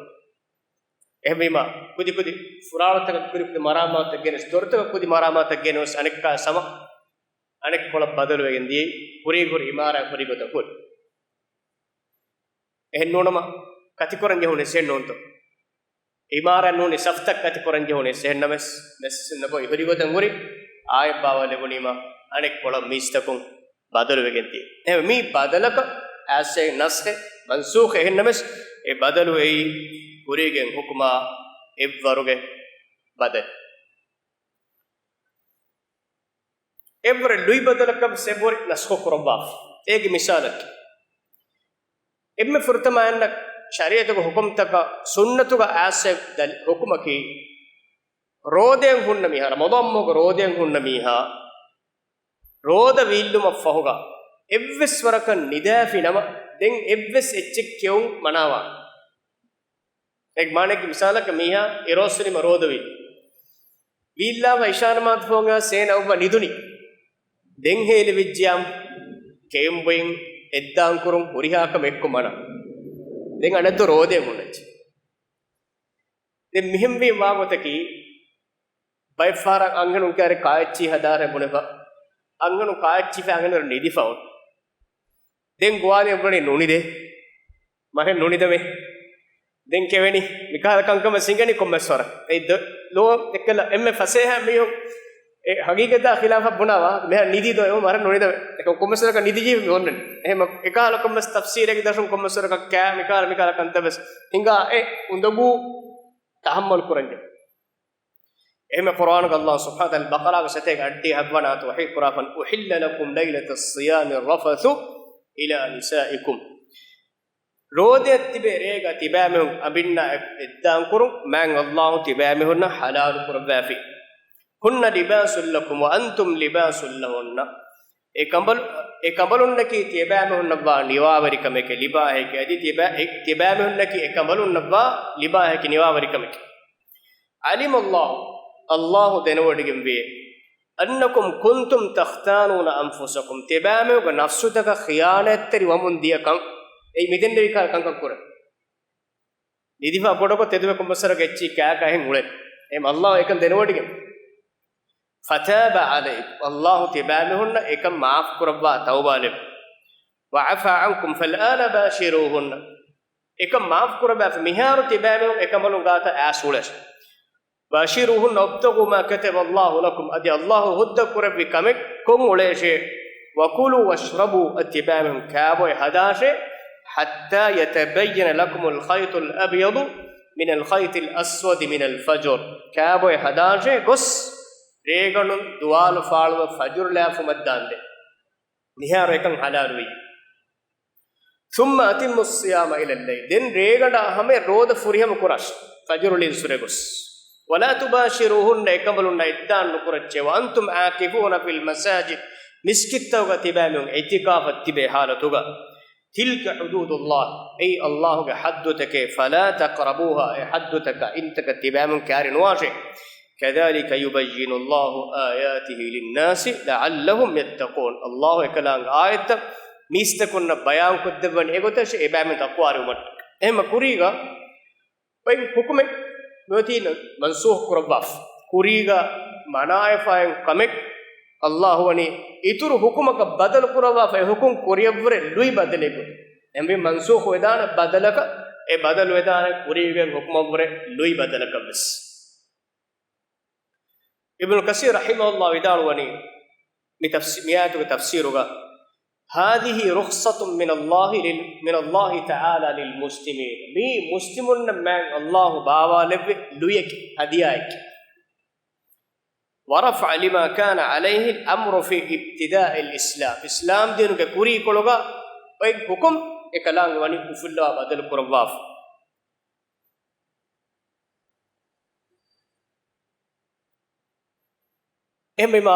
އެހެންވީމަ، ކުދި ކުދި ފުރާޅުތަކަށް ކުދި ކުދި މަރާމާތުތައް ގެނެސް، ދޮރުތަކަށް ކުދި މަރާމާތައް ގެނެސް، އަނެއްކާ ސަމަ އަނެއްކޮޅަށް ބަދަލުވެގެން ދިޔައީ، ކުރީ ކުރި އިމާރާތް ކުރި ގޮތަށް ހުރި. އެހެން ނޫނަމަ، ކަތިކުރަން ޖެހުނީ އެހެން ނޫންތޯ؟ އިމާރާތް ނޫނީ ސަފްތައް ކަތިކުރަން ޖެހުނީ އެހެންނަމަވެސް، މަސްޖިދު ނަބަވީ ހުރި ގޮތަށް ހުރި، އާޔަތް ބާވާލެވުނީމަ، އަނެއްކޮޅަށް މީސްތަކުން ބަދަލުވެގެން ދިޔަ. އެހެންވެ، މި ބަދަލަކަށް އައިސް ނަސްޚެއް، މަންސޫޚެއް އެހެންނަމަވެސް، އެ ބަދަލު އެއީ ކުރީގެ ޙުކުމާ އެއްވަރުގެ ބަދަލެއް. އެއްވަރެއް ލުއި ބަދަލަކަށް ވެސް އެއްވަރެއް ނަސްޚު ކުރައްވާފަ. އޭގެ މިސާލަކީ، އެންމެ ފުރަތަމަ އަންނަ ޝަރީޢަތުގެ ޙުކުމްތަކަށް ސުންނަތުގަ އައިސް ދަލި ޙުކުމަކީ، ރޯދައިން ހުންނަ މީހާ، ރަމަޟާން މަހުގެ ރޯދައިން ހުންނަ މީހާ، ރޯދަ ވީއްލުމަށް ފަހުގަ އެއްވެސް ވަރަކަށް ނިދާފި ނަމަ، ދެން އެއްވެސް އެއްޗެއް ކެއުން މަނާވާނެ. އޭގެ މާނައަކީ މިސާލަކަށް މީހާ އެ ރޯސްވެލިމަ ރޯދަވީ. ވީއްލާފަ އިޝާ ނަމާދު ފަހުގަ ސޭނަ އައްވަ ނިދުނީ. ދެން ހޭލިވިއްޖިޔާމު ކެއުން ބޮއިން އެއްދާން ކުރުން ހުރިހާ ކަމެއް އެއްކޮށް މަނާ. ދެން އަނެއްދުވަހު ރޯދައިން ހުންނައްޗި. ދެން މިހެންވީ ވާގޮތަކީ، ބައެއްފަހަރަށް އަންހެނުން ކާރި ކާއެއްޗި ހަދާރެ ބުނެފަ. އަންހެނުން ކާއެއްޗިފަ އަންހެނުން ނިދިފަ އޮން. ދެން ގޮވާލެ ބުނި ނުނިދޭ. މަހެއް ނުނިދަމޭ. ދެން ކެވެނި މިކަހަލަ ކަންކަމަށް ސިނގެނި ކޮންމެސް ވަރަށް. އެ ދ-، ލޯ އެއްކަލަ އެންމެ ފަސޭހަ މީހުން އެ ހަގީގަތާ ޚިލާފަށް ބުނާ ވާހަކަ. މިހާރު ނިދީ ދޯ އެވަ މަހެއް ނުނިދަމޭ. އެކަމް ކޮންމެސް ވަރަކަށް ނިދިޖީ މި އޮންނަނީ. އެހެން އެކަހަލަ ކޮންމެސް ތަފްސީރެއްގެ ދަށުން ކޮންމެސް ވަރަކަށް ކާ މިކަހަލަ މިކަހަލަ ކަންތައް ވެސް ހިނގާ އެ އުނދަގޫ ތަޙައްމަލް ކުރަންޖެ. އެހެންމެ ޤުރްއާނުގަ ﷲ ސުބްޙާނަހޫ ވަތަޢާލާ ބަޤަރާގެ ސަތޭކަ އަށްޑިހަ ހަތްވަނަ އާޔަތު ވަޙީ ކުރާފަން، "أُحِلَّ لَكُمْ لَيْلَةَ الصِّيَامِ الرَّفَثُ إِلَى نِسَائِكُمْ." ރޯދައަށް ތިބޭ ރޭގަ ތިބާމީހުން އަނބިންނާ އެ-، އެއްދާން ކުރުން މާތް ﷲ ތިބާމީހުންނަށް ޙަލާލު ކުރައްވާފި. "هُنَّ لِبَاسٌ لَكُمْ وَأَنْتُمْ لِبَاسٌ لَهُنَّ." އެ ކަނބަލު-، އެ ކަނބަލުންނަކީ ތިޔަބާމީހުންނަށްވާ ނިވާވެރިކަމެކޭ، ލިބާހެކޭ. އަދި ތިޔަބާ-، އެ ތިޔަބާމީހުންނަކީ އެ ކަނބަލުންނަށްވާ ލިބާހެކޭ، ނިވާވެރިކަމެކޭ. "عَلِمَ اللَّهُ." ﷲ ދެނެވޮޑިގެންވޭ. "أَنَّكُمْ كُنْتُمْ تَخْتَانُونَ أَنْفُسَكُمْ." ތިޔަބާމީހުންގެ ނަފްސުތަކަށް ޚިޔާނާތްތެރި ވަމުން ދިޔަ ކަން. އެއީ މިދެންނެވި ކަންކަން ކުރަން. ނިދިފަ ބޮޑަކޮށް ތެދުވެ ކޮންމެސް ވަރަކަށް އެއްޗިހި ކާކާ އެހެން އުޅެން. އެހެން ﷲ އެކަން ދެނެވޮޑިގެން. "فَتَابَ عَلَيْكُمْ." ﷲ ތިޔަބާމީހުންނަށް އެކަން މާފު ކުރައްވާ، ތައުބާ ލެއްވި. "وَعَفَا عَنْكُمْ فَالْآنَ بَاشِرُوهُنَّ." އެކަން މާފު ކުރައްވާފަ މިހާރު ތިޔަބާމީހުން އެކަނބަލުން ގާތަށް އައިސް އުޅޭށޭ. "بَاشِرُوهُنَّ وَابْتَغُوا مَا كَتَبَ اللَّهُ لَكُمْ." އަދި ﷲ ހުއްދަ ކުރެއްވި ކަމެއް ކޮށް އުޅޭށޭ. وَكُلُوا وَاشْرَبُوا، އަ، ތިބާމެން ކާބޮއެ ހަދާށޭ، حَتَّى يَتَبَيَّنَ لَكُمُ الْخَيْطُ الْأَبْيَضُ مِنَ الْخَيْطِ الْأَسْوَدِ مِنَ الْفَجْرِ، ކާބޮއެ ހަދާށޭ ގޮސް، ރޭގަނޑުން ދުވާލު ފާޅުވެ ފަޖުރު ލާފުމަށްދާންދެން. މިހާރު އެކަން ޙަލާލުވި. ثُمَّ أَتِمُّوا الصِّيَامَ إِلَى اللَّيْلِ، ދެން ރޭގަނޑާ ހަމަޔަށް ރޯދަ ފުރިހަމަ ކުރާށި، ފަޖުރު ޅިންސުރެ ގޮސް. وَلَا تُبَاشِرُوهُنَّ، އެކަނބަލުންނާ އިއްދާން ނުކުރައްޗޭ. وَأَنْتُمْ عَاكِفُونَ فِي الْمَسَاجِدِ، މިސްކިތްތަކުގަ ތިބާމެން އިޢްތިކާފަށް ތިބޭ ޙާލަތުގަ. تِلْكَ حُدُودُ اللَّهِ، އެއީ ﷲ ގެ ޙައްދުތަކޭ، فَلَا تَقْرَبُوهَا، އެ ޙައްދުތަކަށް އިންތަކަށް ތިބާމެން ކާރި ނުވާށޭ. كَذَلِكَ يُبَيِّنُ اللَّهُ آيَاتِهِ لِلنَّاسِ لَعَلَّهُمْ يَتَّقُونَ. ﷲ އެކަލާނގެ އާޔަތްތައް މީސްތަކުންނަށް ބަޔާންކޮށްދެއްވަނީ އެގޮތަށް އެބައިމީހުން ތަޤްވާވެރިވުމަށްޓަކައި. އެހެންމަ ކުރީގަ އޮތް ޙުކުމެއް ނުވަތީ މަންސޫޚު ކުރައްވާފަ، ކުރީގަ މަނާވެފައި އޮތް ކަމެއް ﷲ ވަނީ އިތުރު ޙުކުމަކަށް ބަދަލު ކުރައްވާފަ، އެ ޙުކުމް ކުރިއަށްވުރެ ލުއި ބަދަލެއް ގޮތުން. އެހެންވީ މަންސޫޚު ވެދާނެ ބަދަލަކަށް، އެ ބަދަލު ވެދާނެ ކުރީގެ ޙުކުމަށްވުރެ ލުއި ބަދަލަކަށް ވެސް. އިބްނު ކަސީރު ރަޙިމަހުﷲ ވިދާޅުވަނީ، މި ތަފްސީ-، މި އާޔަތުގެ ތަފްސީރުގަ، هَذِهِ رُخْصَةٌ مِنَ اللَّهِ لِلْ-، مِنَ اللَّهِ تَعَالَى لِلْمُسْلِمِينَ، މީ މުސްލިމުންނަށް މާތް ﷲ ބާވާލެއްވި ލުޔެކޭ، ހަދިޔާއެކޭ. وَرَفْعًا لِمَا كَانَ عَلَيْهِ الْأَمْرُ فِي ابْتِدَاءِ الْإِسْلَامِ، އިސްލާމް ދީނުގެ ކުރީކޮޅުގަ އޮތް ޙުކުމް އެކަލާނގެ ވަނީ އުފުއްލަވާ ބަދަލު ކުރައްވާފަ. އެހެންވީމާ،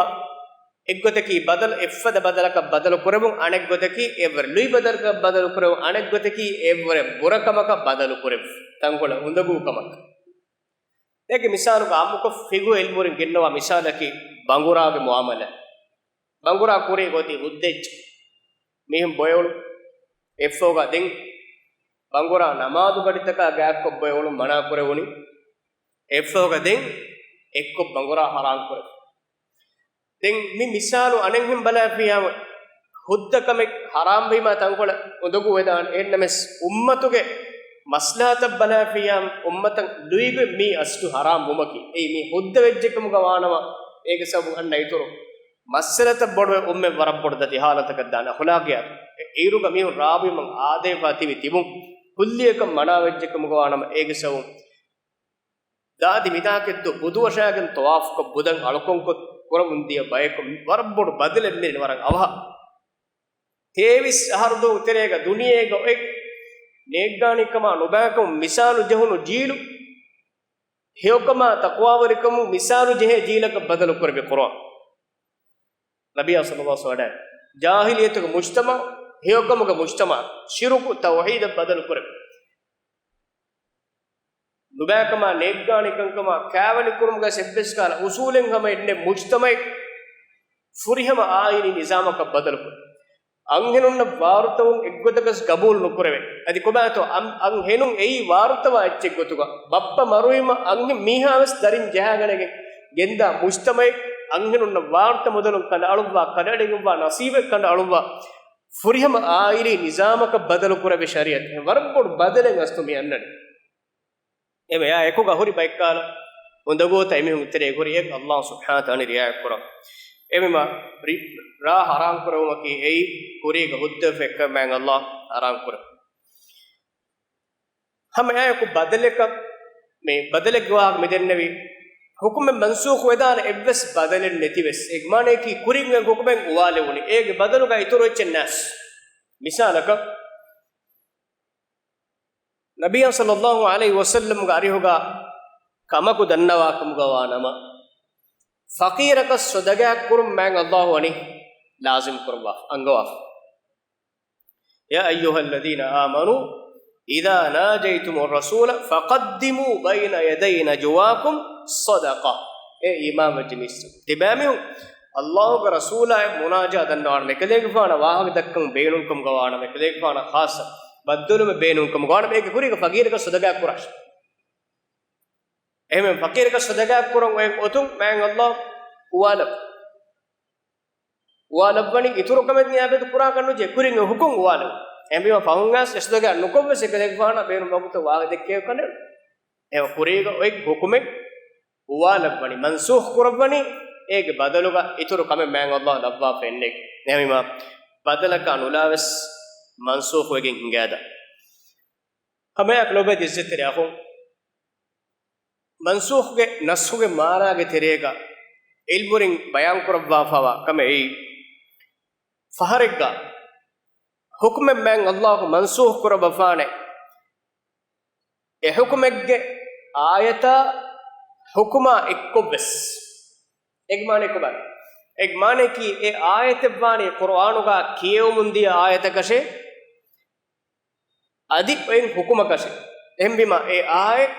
އެއްގޮތަކީ ބަދަލު، އެއްފަދަ ބަދަލަކަށް ބަދަލު ކުރެވުން، އަނެއްގޮތަކީ އެއްވަރެއް ލުއި ބަދަލަކަށް ބަދަލު ކުރެވުން، އަނެއްގޮތަކީ އެއްވަރެއް ބުރަކަމަކަށް ބަދަލު ކުރެވުން، ތަންކޮޅެއް އުނދަގޫ ކަމަކަށް. އޭގެ މިސާލުގަ އާއްމުކޮށް ފިޤުހު ޢިލްމުވެރިން ގެންނަވާ މިސާލަކީ ބަނގުރާގެ މުޢާމަލާތް. ބަނގުރާ ކުރީ ގޯތި ހުއްދައެއްޗެއް. މީހުން ބޮއެއުޅުން އެއްފަހުގަ ދެން ބަނގުރާ ނަމާދު ގަޑިތަކާ ގާތްކޮށް ބޮއެއުޅުން މަނާ ކުރެވުނީ. އެއްފަހުގަ ދެން އެއްކޮށް ބަނގުރާ ޙަރާން ކުރެވުން. ދެން މި މިސާލު އަނެއްހެން ބަލާފިއްޔާ ހުއްދަ ކަމެއް ޙަރާމް ވީމާ ތަންކޮޅެއް އުނދަގޫ ވެދާނެ. އެހެންނަމަވެސް އުއްމަތުގެ މަސްލަހަތަށް ބަލާފިއްޔާ އުއްމަތަށް ލުއިގޮތް މީ އަސްލު ޙަރާމް ވުމަކީ، އެއީ މީ ހުއްދަ ވެއްޖެކަމުގަ ވާނަމަ، އޭގެ ސަބަބުން އަންނަ އިތުރު މައްސަލަތައް ބޮޑުވެ އުއްމަތް ވަރަށް ބޮޑު ދަތި ޙާލަތަކަށް ދާނެ އަޚުލާޤިއްޔާތު. އެ އިރުގަ މީހުން ރާވީމަ އާދަވެފަ ތިބި ތިބުން ކުއްލިއަކަށް މަނާވެއްޖެކަމުގަ ވާނަމަ، އޭގެ ސަބަބުން ދާދި މިތާކެއްދު ވުޟޫއަށާގެން ޠަވާފުކޮށް ބުދަން އަޅުކަންކޮށް ކުރަމުންދިޔަ ބަޔަކު ވަރަށް ބޮޑު ބަދަލެއް މިދެނީ ވަރަށް އަވަހަށް. ތޭވީސް އަހަރު ދުވަހު ތެރޭގަ ދުނިޔޭގަ އޮތް ނޭއްގާނީކަމާ ނުބައިކަމުން މިސާލު ޖެހުނު ޖީލު، ހެޔޮކަމާ ތަޤްވާވެރިކަމުން މިސާލު ޖެހޭ ޖީލަކަށް ބަދަލު ކުރެއްވި ޤުރުއާން. ނަބިއްޔާ ޞައްލައްލާހު ޢަލައިހި ވަސައްލަމަ ވަޑައިގެން، ޖާހިލިއްޔަތުގެ މުޖްތަމަޢު، ހެޔޮކަމުގެ މުޖްތަމަޢު، ޝިރުކު ތައުޙީދަށް ބަދަލު ކުރެވި. ނުބައިކަމާ ނޭއްގާނީކަންކަމާ ކާވެނިކުރުމުގަ އެއްވެސް ކަހަލަ އުޞޫލެއް ހަމައެއް ނެތް މުޖްތަމަޢެއް ފުރިހަމަ އާއިނީ ނިޒާމަކަށް ބަދަލުކުރެވި. އަންހެނުންނަށް ވާރުތަވުން އެއްގޮތަކަސް ގަބޫލު ނުކުރެވޭ. އަދި ކޮބާތޯ އަން-، އަންހެނުން އެއީ ވާރުތަވާ އެއްޗެއް ގޮތުގަ، ބައްޕަ މަރުވީމަ އަންހެން މީހާވެސް ދަރިން ޖަހާގަނެގެން ގެންދާ މުޖްތަމަޢެއް، އަންހެނުންނަށް ވާރުތަ މުދަލުން ކަނޑައަޅުއްވާ، ކަނޑައެޅިގެންވާ ނަސީބެއް ކަނޑައަޅުއްވާ، ފުރިހަމަ އާއިނީ ނިޒާމަކަށް ބަދަލު ކުރެވި ޝަރީޢަތެއް. ވަރަށް ބޮޑު ބަދަލެއް އަސްލު މި އަންނަނީ. އެމެ އާ އެކުގަ ހުރި ބައެއްކާލަ އުނދަގޫތައް އެމީހުން ތެރޭ ހުރި އެއް އައްލާހު ސުބްޙާނަހު ވަތަޢާލާ ރިޢާޔަތް ކުރަން. އެމެ މާ ރި-، ރާ ޙަރާން ކުރެވުމަކީ އެއީ ކުރީގަ ހުއްދަވެފަ އެއްކަމެއް އައްލާހު ޙަރާން ކުރަން. ހަމަ އެއާއެކު ބަދަލަކަށް މި ބަދަލެއްގެ ވާހަކަ މި ދެންނެވީ، ޙުކުމެއް މަންސޫޚު ވެދާނެ އެއްވެސް ބަދަލެއް ނެތިވެސް، އޭގެ މާނަޔަކީ ކުރިން އޮތް ޙުކުމެއް އުވާލެވުނީ، އޭގެ ބަދަލުގަ އިތުރު އެއްޗެއް ނާސް. މިސާލަކަށް، ނަބިއްޔާ ޞައްލައްލާހު ޢަލައިހި ވަސައްލަމްގެ އަރިހުގަ ކަމަކު ދަންނަވާކަމުގަ ވާނަމަ، ފަޤީރަކަށް ޞަދަޤާތް ކުރުން މާތް އައްލާހު ވަނީ ލާޒިމް ކުރައްވާފަ، އަންގަވާފަ. يَا أَيُّهَا الَّذِينَ آمَنُوا إِذَا نَاجَيْتُمُ الرَّسُولَ فَقَدِّمُوا بَيْنَ يَدَيْ نَجْوَاكُمْ صَدَقَةً. އޭ އީމާންވެއްޖެ މީސްތަކު، ތިބާމީހުން އައްލާހުގެ ރަސޫލާއަށް މުނާޖާ ދަންނަވާނަމަ، އެކަލޭގެފާނަށް ވާހަކަ ދައްކަން ބޭނުންކަމުގަ ވާނަމަ، އެކަލޭގެފާނަށް ޚާއްޞަ ބައްދަލުވުމެއް ބޭނުންކަމުގަ ވާނަމަ، އޭގެ ކުރީގަ ފަޤީރަކަށް ޞަދަޤާތް ކުރާށޭ. އެހެން ފަޤީރަކަށް ޞަދަޤާތް ކުރަން އޮތް އޮތުން މާތް އައްލާހު އުވާލަ-، އުވާލައްވަނީ އިތުރު ކަމެއް ނިޔާބެތު ކުރާކަށް ނުޖެހޭ، ކުރިން އޮތް ޙުކުމް އުވާލެވުން. އެހެންވީމަ ފަހުން އައިސް އެ ޞަދަޤާތް ނުކޮށްވެސް އެކަލޭގެފާނަށް ބޭނުން ވަގުތު ވާހަކަ ދެއްކެވި ކަނޑައެޅުން. އެ ކުރީގަ އޮތް ޙުކުމެއް އުވާލައްވަނީ، މަންސޫޚް ކުރައްވަނީ، އޭގެ ބަދަލުގަ އިތުރު ކަމެއް މާތް އައްލާހު ލައްވާފަ އެއްނެތް. އެހެންވީމާ، ބަދަލަކާ ނުލާވެސް މަންސޫޚުވެގެން ހިނގާދާ. ހަމައެއާއެކު ލޯބިވެތި އިއްޒަތްތެރި އަޚުން، މަންސޫޚުގެ ނައްޞުގެ މާނާގެ ތެރޭގަ ޢިލްމުވެރިން ބަޔާންކުރައްވާފައިވާ ކަމެއް އެއީ، ފަހަރެއްގަ ޙުކުމެއް މާތް ﷲ މަންސޫޚު ކުރައްވަފާނެ، އެ ޙުކުމެއްގެ އާޔަތާ ޙުކުމާ އެއްކޮށްވެސް. އޭގެ މާނައަކީ ކޮބާ؟ އޭގެ މާނައަކީ އެ އާޔަތެއްވާނީ ޤުރުއާނުގަ ކިޔެވުމުން ދިޔަ އާޔަތަކަށޭ، އަދި އޮތް ޙުކުމަކަށޭ. އެހެންވީމާ، އެ އާޔަތް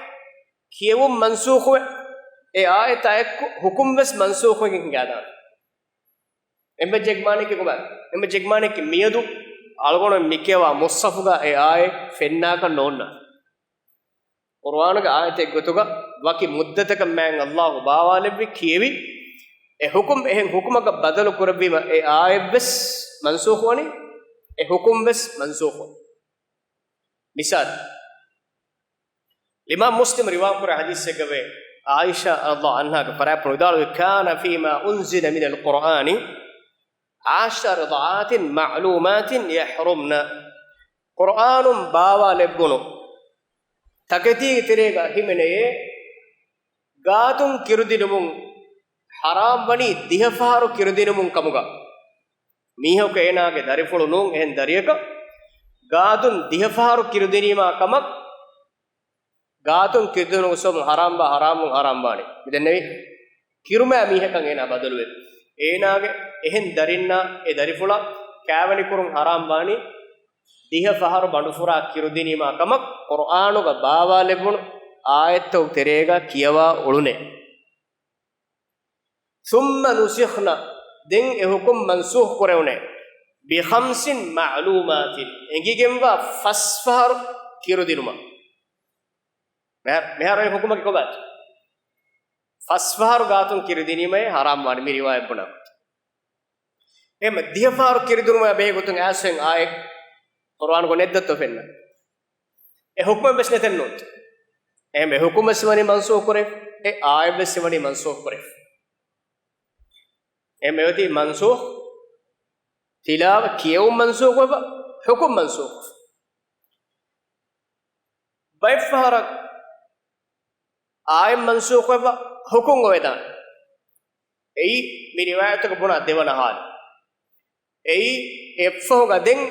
ކިޔެވުން މަންސޫޚުވެ، އެ އާޔަތާ އެއްކޮށް ޙުކުމް ވެސް މަންސޫޚުވެގެން ހިނގާދާނެ. އެންމެ ޖެގްމާނެކި ކޮބާ؟ އެންމެ ޖެގްމާނެކި މިއަދު އަޅުގަނޑު މިކިޔަވާ މުޞްޙަފުގަ އެ އާޔަތް ފެންނާކަށް ނޯންނާނެ. ޤުރުއާނުގެ އާޔަތެއް ގޮތުގަ ވަކި މުއްދަތަކަށް މާތް ﷲ ބާވާލެއްވި ކިޔެވި، އެ ޙުކުމް އެހެން ޙުކުމަކަށް ބަދަލު ކުރެއްވީމަ، އެ އާޔަތް ވެސް މަންސޫޚު ވަނީ، އެ ޙުކުމް ވެސް މަންސޫޚު ވަނީ. މިސާލު، އިމާމް މުސްލިމް ރިވާކުރާ ޙަދީޘެއްގައި ޢާއިޝާ ރަޟިޔަﷲ ޢަންހާގެ ފަރާތްޕުޅު ވިދާޅުވި، كان فيما أنزل من القرآن عشر رضعات معلومات يحرمن. ޤުރުއާނުން ބާވާލެއްވުނު ތަކެތީގެ ތެރޭގަ ހިމެނެޔޭ، ގާތުން ކިރުދިނުމުން ޙަރާމް ވަނީ ދިހަ ފަހަރު ކިރުދިނުމުން ކަމުގަ. މީހަކު އޭނާގެ ދަރިފުޅު ނޫން އެހެން ދަރިއަކަށް ގާތުން ދިހަ ފަހަރު ކިރުދިނީމާ ކަމަށް، ގާތުން ކިރުދިނުމުން ގޮސް ހަރާމްވާ ހަރާމުން ހަރާމް ވާނީ. މި ދެންނެވި ކިރުމާ މީހަކަށް އޭނާ ބަދަލުވޭ. އޭނާގެ އެހެން ދަރިންނާ އެ ދަރިފުޅަށް ކާވެނިކުރުން ހަރާމް ވާނީ ދިހަ ފަހަރު ބަނޑުފުރާ ކިރުދިނީމާ ކަމަށް ޤުރުއާނުގަ ބާވާލެއްވުނު އާޔަތްތަކުގެ ތެރޭގަ ކިޔަވާ އުޅުނޭ. ثم نسخن، ދެން އެ ޙުކުމް މަންސޫޚު ކުރެވުނޭ، بخمس معلومات، އެނގިގެންވާ ފަސް ފަހަރު ކިރުދިނުމަށް. މިހާރު، މިހާރު އެ ޙުކުމަކީ ކޮބާތޯ؟ ފަސް ފަހަރު ގާތުން ކިރުދިނީމައޭ ހަރާމް ވާނީ މި ރިވާޔަތް ބުނާ ގޮތުން. އެހެން ދިހަ ފަހަރު ކިރުދިނުމާ ބެހޭ ގޮތުން އައިސްފަހެން އާޔަތް ޤުރުއާނުގަ ނެތް ދައްތޯ ފެންނަ. އެ ޙުކުމެއް ވެސް ނެތެއްނު. އެހެން އެ ޙުކުމް ވެސް ވަނީ މަންސޫޚު ކުރެވި. އެ އާޔަތް ވެސް ވަނީ މަންސޫޚު ކުރެވި. އެހެން އޮތީ މަންސޫޚު ތިލާވަ ކިޔެވުން މަންސޫޚު ވެފަ، ޙުކުމް މަންސޫޚު. ބައެއް ފަހަރަށް އާޔަތް މަންސޫޚު ވެފަ، ޙުކުމް އޮވެދާނެ. އެއީ މި ރިވާޔަތުގަ ބުނާ ދެވަނަ ހާލު. އެއީ އެއަށްފަހުގަ ދެން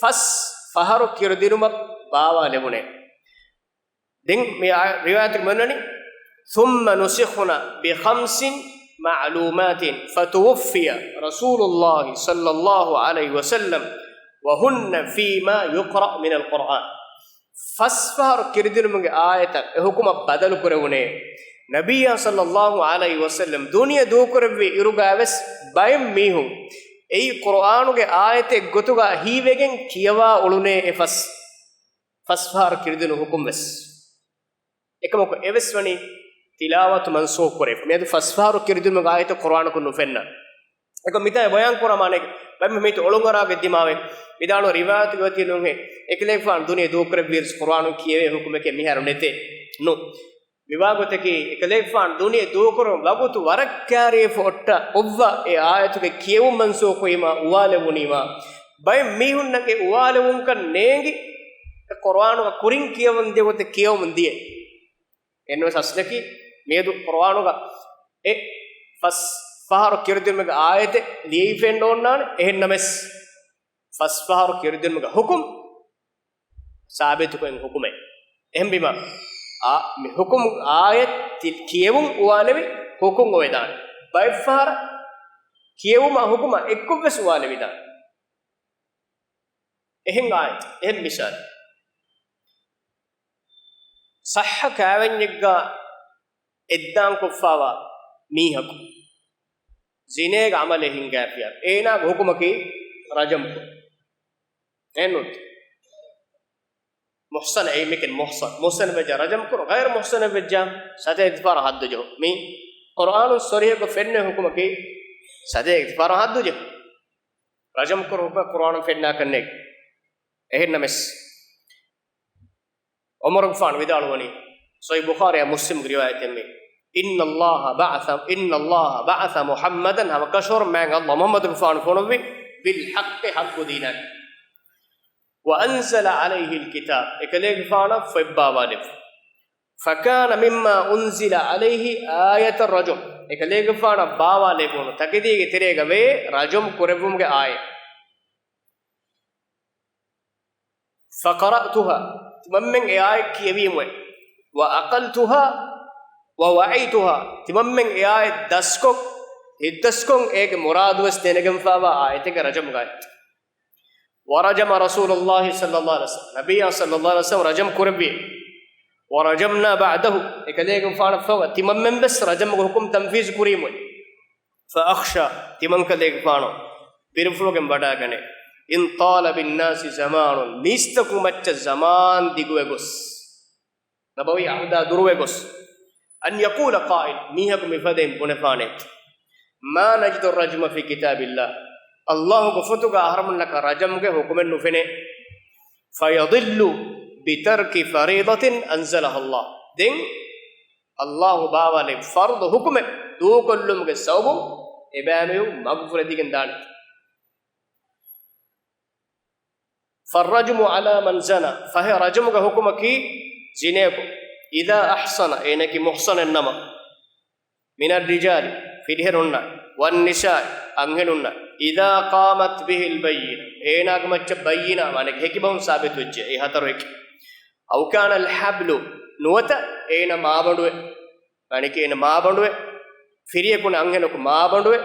ފަސް ފަހަރު ކިރުދިނުމަށް ބާވާލެވުނޭ. ދެން މި އާ-، ރިވާޔަތުގަ މިއޮންނަނީ، ثم نسخن بخمس معلومات فتوفي رسول الله صلى الله عليه وسلم وهن فيما يقرأ من القرآن. ފަސް ފަހަރު ކިރުދިނުމުގެ އާޔަތަށް އެ ޙުކުމަށް ބަދަލު ކުރެވުނޭ. ނަބިއްޔާ ޞައްލައްލާހު ޢަލައިހި ވަސައްލަމް ދުނިޔެ ދޫކުރެއްވި އިރުގައި ވެސް ބައެއް މީހުން އެއީ ޤުރުއާނުގެ އާޔަތެއް ގޮތުގަ ހީވެގެން ކިޔަވާ އުޅުނޭ އެ ފަސް، ފަސް ފަހަރު ކިރުދިނު ޙުކުމް ވެސް. އެކަމަކު އެވެސް ވަނީ ތިލާވަތު މަންސޫޚު ކުރެވި. މިއަދު ފަސް ފަހަރު ކިރުދިނުމުގެ އާޔަތެއް ޤުރުއާނަކުން ނުފެންނަ. އެކަމަކު މިތާ ބަޔާން ކުރާ މާނައަކީ، ބައެއް މީހުން އޮޅުން އަރާގަތް ދިމާވެ ވިދާޅުވާ ރިވާޔަތުގައި އޮތީ ނޫންހޭ، އެކަލޭގެފާނު ދުނިޔެ ދޫކުރެއްވިއިރު ޤުރުއާނުން ކިޔެވޭ ޙުކުމެކޭ މިހާރު ނެތޭ. ނޫން. މިވާގޮތަކީ، އެކަލޭގެފާނު ދުނިޔެ ދޫކުރުން ވަގުތު ވަރަށް ކާރިއެފަ އޮއްޓަ އޮއްވަ އެ އާޔަތުގެ ކިޔެވުން މަންސޫޚުވީމާ އުވާލެވުނީމާ، ބައެއް މީހުންނަށް އެ އުވާލެވުންކަން ނޭނގި، އެ ޤުރުއާނުގަ ކުރިން ކިޔަވަން ދިޔަ ގޮތެއް ކިޔަވަމުން ދިޔަ. އެންވެސް އަސްލަކީ މިއަދު ޤުރުއާނުގަ އެ ފަސް ފަހަރު ކިރުދިނުމުގެ އާޔަތެއް ލިޔެވިފައެއް ނޯންނާނެ. އެހެންނަމަވެސް، ފަސް ފަހަރު ކިރުދިނުމުގެ ޙުކުމް ސާބިތުކޮށް އެން ޙުކުމެއް. އެހެންވީމަ، އާ، މި ޙުކުމް އާޔަތް ތި-، ކިޔެވުން އުވާލެވި ޙުކުމް އޮވެދާނެ. ބައެއް ފަހަރަށް ކިޔެވުމާ ޙުކުމާ އެއްކޮށްވެސް އުވާލެވިދާނެ. އެހެން އާޔަތް، އެހެން މިސާލެއް. ޞައްޙަ ކާވެންޏެއްގަ އެއްދާން ކޮށްފާވާ މީހަކު ޒިނޭގެ ޢަމަލެއް ހިންގާފިއްޔާ، އޭނާގެ ޙުކުމަކީ ރަޖަމް ކުރުން. އެހެންނޫންތަ؟ މުޙްޞަނަ، އެއީ މިކެން މުޙްޞަން. މުޙްޞަނެއް ވެއްޖާ ރަޖަމް ކުރުން، ޣައިރު މުޙްޞަނެއް ވެއްޖާ ސަތޭކަ ފަހަރަށް ޙައްދު ޖެހުން. މި ޤުރުއާނުން ޞަރީޙަކޮށް ފެންނަ ޙުކުމަކީ ސަތޭކަ ފަހަރަށް ޙައްދު ޖެހުން. ރަޖަމް ކުރުން ޙުކުމަކީ ޤުރުއާނުން ފެންނާކަށް ނޭނގެ. އެހެންނަމަވެސް، ޢުމަރުގެފާނު ވިދާޅުވަނީ، ޞަޙީޙު ބުޚާރީއާ މުސްލިމްގެ ރިވާޔަތެއް މީ، إن الله بعث، إن الله بعث محمدا، ހަމަކަށަވަރުން މާތް ﷲ މުޙައްމަދުގެފާނު ފޮނުއްވި، بالحق، ޙައްޤު ދީނާ. وأنزل عليه الكتاب، އެކަލޭގެފާނަށް ފޮތް ބާވާލެއްވި. فكان مما أنزل عليه آية الرجم، އެކަލޭގެފާނަށް ބާވާލެވުނު ތަކެތީގެ ތެރޭގަ ވޭ ރަޖަމް ކުރެއްވުމުގެ އާޔަތް. فقرأتها، ތިމަންމެން އެ އާޔަތް ކިޔެވީމުވެ. وعقلتها ووعيتها، ތިމަންމެން އެ އާޔަތް ދަސްކޮށް، ހިތްދަސްކޮށް އޭގެ މުރާދުވެސް ދެނެގެންފާވާ އާޔަތެއްގެ ރަޖަމްގެ އާޔަތް. ورجم رسول الله صلى الله عليه وسلم، ނަބިއްޔާ ޞައްލައްލާހު ޢަލައިހި ވަސައްލަމަ ރަޖަމް ކުރެއްވި. ورجمنا بعده، އެކަލޭގެފާނަށްފަހު ތިމަންމެންވެސް ރަޖަމްގެ ހުކުމް ތަންފީޒު ކުރީމުވެ. فأخشى، ތިމަންކަލޭގެފާނު ބިރުފުޅުގެން ވަޑާގަނޭ، إن طال بالناس زمان، މީސްތަކު މައްޗަށް ޒަމާން ދިގުވެގޮސް، ނަބަވީ ޢަހުދާ ދުރުވެގޮސް، أن يقول قائل، މީހަކު މިފަދައިން ބުނެފާނޭ، ما نجد الرجم في كتاب الله، ﷲ ގެ ފޮތުގަ އަހަރުމެންނަކަށް ރަޖަމްގެ ހުކުމެއް ނުފެނޭ. فيضل بترك فريضة أنزلها الله، ދެން ﷲ ބާވާލި ފަރުޟު ހުކުމެއް ދޫކޮށްލުމުގެ ސަބަބުން އެބައިމީހުން މަގުފުރެދިގެން ދާނެ. فالرجم على من زنى، ފަހެ ރަޖަމްގެ ހުކުމަކީ ޒިނޭކޮށް، إذا أحصن، އޭނަކީ މުޙްޞަނެއްނަމަ، من الرجال، ފިރިހެނުންނަށް، والنساء، އަންހެނުންނަށް، إذا قامت به البينة، އޭނާގެ މައްޗަށް ބައްޔިނާ، މާނައަކީ ހެކިބަހުން ސާބިތުވެއްޖެ، އެ ހަތަރު ހެކި. أو كان الحبل، ނުވަތަ އޭނަ މާބަނޑުވެ، މާނައަކީ އޭނަ މާބަނޑުވެ، ފިރިޔަކުން އަންހެނަކު މާބަނޑުވެ،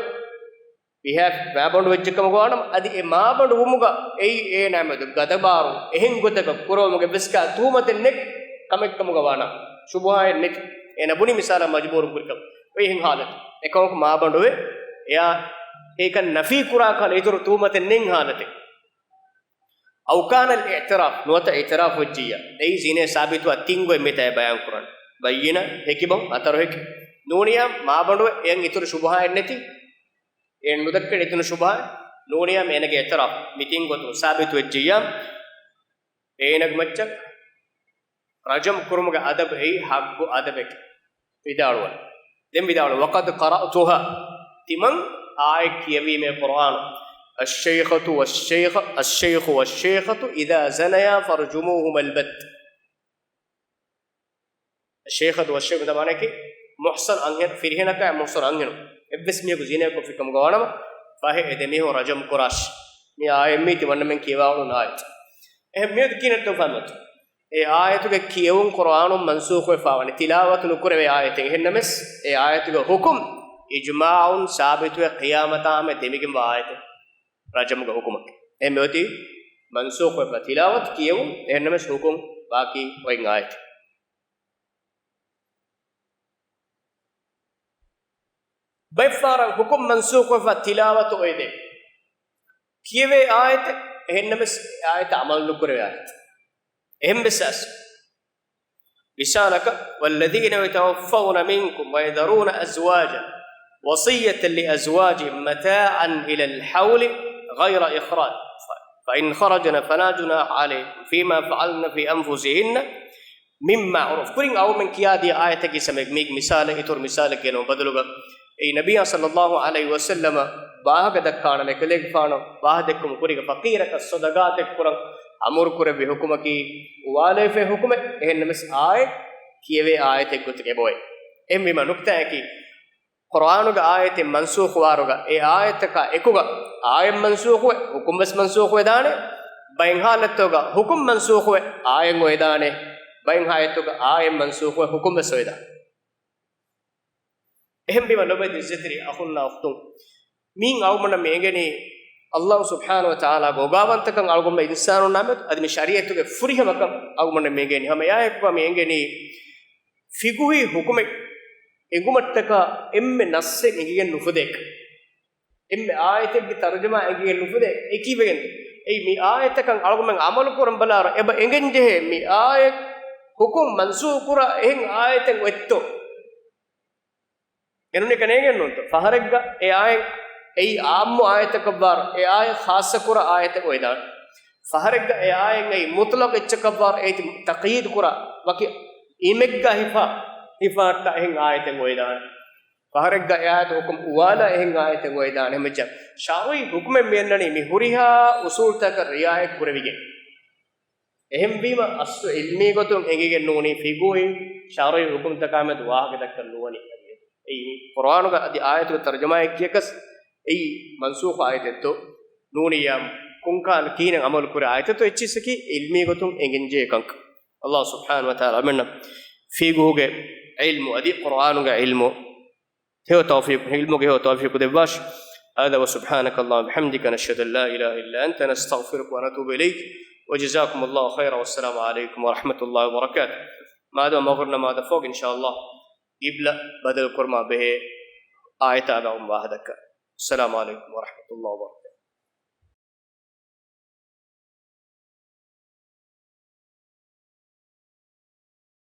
ވިހާ މާބަނޑު ވެއްޖެ ކަމުގަ ވާނަމަ، އަދި އެ މާބަނޑު ވުމުގަ އެއީ އޭނާ މެދު ގަދަބާރު އެހެން ގޮތަކަށް ކުރުވުމުގެ ވެސް ކާ ތުހުމަތެއް ނެތް ކަމެއް ކަމުގަ ވާނަމަ، ޝުބުހާއެއް ނެތި. އޭނަ ބުނި މިސާލަށް މަޖުބޫރު ކުރިކަމަށް. އޮތް އެހެން ހާލަތު. އެކަމަކު މާބަނޑުވެ، އެއާ އެކަން ނަފީ ކުރާ ކަހަލަ އިތުރު ތުހުމަތެއް ނެތް ހާލަތެއް. أو كان الاعتراف، ނުވަތަ އިޢުތިރާފު ވެއްޖިއްޔާ. އެއީ ޒިނޭ ސާބިތުވާ ތިން ގޮތް މިތާ ބަޔާން ކުރަން. ބައްޔިނަ، ހެކިބަހުން، ހަތަރު ހެކި. ނޫނިއްޔާ މާބަނޑުވެ، އެއަށް އިތުރު ޝުބުހާއެއް ނެތި. އެ ނުދައްކަން އެތުނު ޝުބުހާ، ނޫނިއްޔާ އޭނަގެ އިޢުތިރާފު، މި ތިން ގޮތުން ސާބިތު ވެއްޖިއްޔާ، އޭނަގެ މައްޗަށް ރަޖަމް ކުރުމުގެ އަދަބު އެއީ ޙައްޤު އަދަބެކޭ. ވިދާޅުވަން. ދެން ވިދާޅު، وقد قرأتها، ތިމަން އާޔަތް ކިޔެވީމޭ ޤުރްއާނު. الشيخة والشيخ، الشيخ والشيخة إذا زنيا فارجموهما البتة. އައްޝައިޚަތު ވައްޝައިޚު ދަމާނަކީ މުޙްޞަން އަންހެން، ފިރިހެނަކާ މުޙްޞަން އަންހެނު އެއްވެސް މީހަކު ޒިނޭކޮށްފި ކަމުގަ ވާނަމަ، ފަހެ އެ ދެމީހުން ރަޖަމް ކުރާށި. މި އާޔަތް މީ ތިމަންނަމެން ކިޔަވާ އުޅުނު އާޔަތް. އެހެން މިއަދު ކިހިނެއްތޯ ފަހަމަތު؟ އެ އާޔަތުގެ ކިޔެވުން ޤުރްއާނުން މަންސޫޚުވެފާވަނީ، ތިލާވަތު ނުކުރެވޭ އާޔަތެއް. އެހެންނަމަސް އެ އާޔަތުގެ ޙުކުމް އިޖްމާޢުން ސާބިތުވެ ޤިޔާމަތާ ހަމަ ދެމިގެންވާ އާޔަތެއް. ރަޖަމްގެ ޙުކުމަކީ. އެހެން މިއޮތީ މަންސޫޚުވެފަ ތިލާވަތު ކިޔެވުން، އެހެންނަމަސް ޙުކުމް ބާކީ އޮތް އާޔަތެއް. ބައެއްފަހަރަށް ޙުކުމް މަންސޫޚުވެފަ ތިލާވަތު އޮތް ދެ. ކިޔެވޭ އާޔަތެއް، އެހެންނަމަސް އެ އާޔަތަށް ޢަމަލު ނުކުރެވޭ އާޔަތެއް. އެހެން ވެސް އައިސް. މިސާލަކަށް، والذين يتوفون منكم ويذرون أزواجا وصية لأزواجهم متاعا إلى الحول غير إخراج، فإن خرجن فلا جناح عليكم فيما فعلن في أنفسهن من معروف. ކުރިން އަޅުމެން ކިޔާދިޔަ އާޔަތަކީ ސަމެ މީގެ މިސާލެއް، އިތުރު މިސާލެއް ގެނައު ބަދަލުގަ، އެއީ ނަބިއްޔާ ޞައްލައްލާހު ޢަލައިހި ވަސައްލަމަ ވާހަކަ ދައްކާނަމޭ، ކަލޭގެފާނު ވާހަކަ ދެއްކުމުން ކުރީގަ ފަޤީރަކަށް ޞަދަޤާތެއް ކުރަން އަމުރު ކުރެއްވި ޙުކުމަކީ، އުވާލެވިފައި ޙުކުމެއް. އެހެންނަމަސް އާޔަތް ކިޔެވޭ އާޔަތެއް ގޮތުގަ އެބައޮތް. އެހެންވީމަ ނުކްތާއަކީ، ޤުރްއާނުގެ އާޔަތެއް މަންސޫޚުވާއިރުގަ އެ އާޔަތަކާ އެކުގަ އާޔަތް މަންސޫޚުވެ، ޙުކުމްވެސް މަންސޫޚުވެދާނެ. ބައެއް ޙާލަތުގަ ޙުކުމް މަންސޫޚުވެ، އާޔަތް އޮވެދާނެ. ބައެއް ޙާލަތުގަ އާޔަތް މަންސޫޚުވެ، ޙުކުމްވެސް އޮވެދާނެ. އެހެންވީމަ ލޮބުވެތި ޢިއްޒަތްތެރި އަޚުންނާ އުޚްތުން، މީން އަޅުގަނޑަށް މި އެނގެނީ، ﷲ ސުބްޙާނަހު ވަތަޢާލާގެ އޮގާވަންތަކަން އަޅުގަނޑުމެން އިންސާނުންނާމެދު، އަދި މި ޝަރީޢަތުގެ ފުރިހަމަކަން އަޅުގަނޑަށް މި އެނގެނީ. ހަމަ އެއާއެކުގަ މި އެނގެނީ، ފިޤުހީ ޙުކުމެއް އެނގުމަށްޓަކާ އެންމެ ނައްޞެއް އެނގިގެން ނުފުދޭކަށް. އެންމެ އާޔަތެއްގެ ތަރުޖަމާ އެނގިގެން ނުފުދޭ އެކީވެގެން. އެއީ މި އާޔަތަކަށް އަޅުގަނޑުމެން ޢަމަލު ކުރަން ބަލާއިރު، އެބަ އެނގެންޖެހޭ މި އާޔަތް ޙުކުމް މަންސޫޚު ކުރާ އެހެން އާޔަތެއް އޮތްތޯ؟ އެނޫނެކަނޭގެން ނޫންތޯ؟ ފަހަރެއްގަ އެ އާޔަތް އެއީ ޢާއްމު އާޔަތަކަށްވާރު، އެ އާޔަތް ޚާއްޞަކުރާ އާޔަތެއް އޮވެދާނެ. ފަހަރެއްގަ އެ އާޔަތް އެއީ މުޠްލަޤު އެއްޗަކަށްވާރު، އޭތި ތަޤްޔީދުކުރާ، ވަކި އިމެއްގަ ހިފާ، ހިފާއްޓާ އެހެން އާޔަތެއް އޮވެދާނެ. ފަހަރެއްގަ އެ އާޔަތު ހުކުމް އުވާލާ އެހެން އާޔަތެއް އޮވެދާނެ ހަމަޖެއްޔާ. ޝަރުޢީ ހުކުމެއް މިއަންނަނީ މި ހުރިހާ އުސޫލްތަކަށް ރިޢާޔަތް ކުރެވިގެން. އެހެންވީމަ އަސްލު ޢިލްމީ ގޮތުން އެނގިގެން ނޫނީ ފިޤުހީ ޝަރުޢީ ހުކުމްތަކާމެދު ވާހަކަ ދައްކަން ނުވަނީ. އެއީ މި ޤުރްއާނުގަ އަދި އާޔަތުގެ ތަރުޖަމާއެއް ކިޔަކަސް އެއީ މަންސޫޚު އާޔަތެއްތޯ ނޫނިއްޔާ ކޮންކަހަލަ ކިހިނެއް ޢަމަލު ކުރޭ އާޔަތެއްތޯ އެއްޗިއްސަކީ ޢިލްމީ ގޮތުން އެނގެންޖެހޭ ކަންކަން. އަﷲ ސުބްޙާނަހޫ ވަތަޢާލާ އަޅަމެންނަށް ފިޤުހުގެ ޢިލްމު އަދި ޤުރްއާނުގެ ޢިލްމު ހެޔޮ ތައުފީޤު، ޢިލްމުގެ ހެޔޮ ތައުފީޤު ދެއްވާށި. هذا وسبحانك اللهم وبحمدك، نشهد أن لا إله إلا أنت، نستغفرك ونتوب إليك، وجزاكم الله خيرا، والسلام عليكم ورحمة الله وبركاته. މާދަމާ މަޣްރިބް ނަމާދަށް ފަހު، އިންޝާﷲ، ޤިބްލަ ބަދަލު ކުރުމާ ބެހޭ އާޔަތާ ވާހަކަ ދައްކާ. السلام عليكم ورحمة الله وبركاته.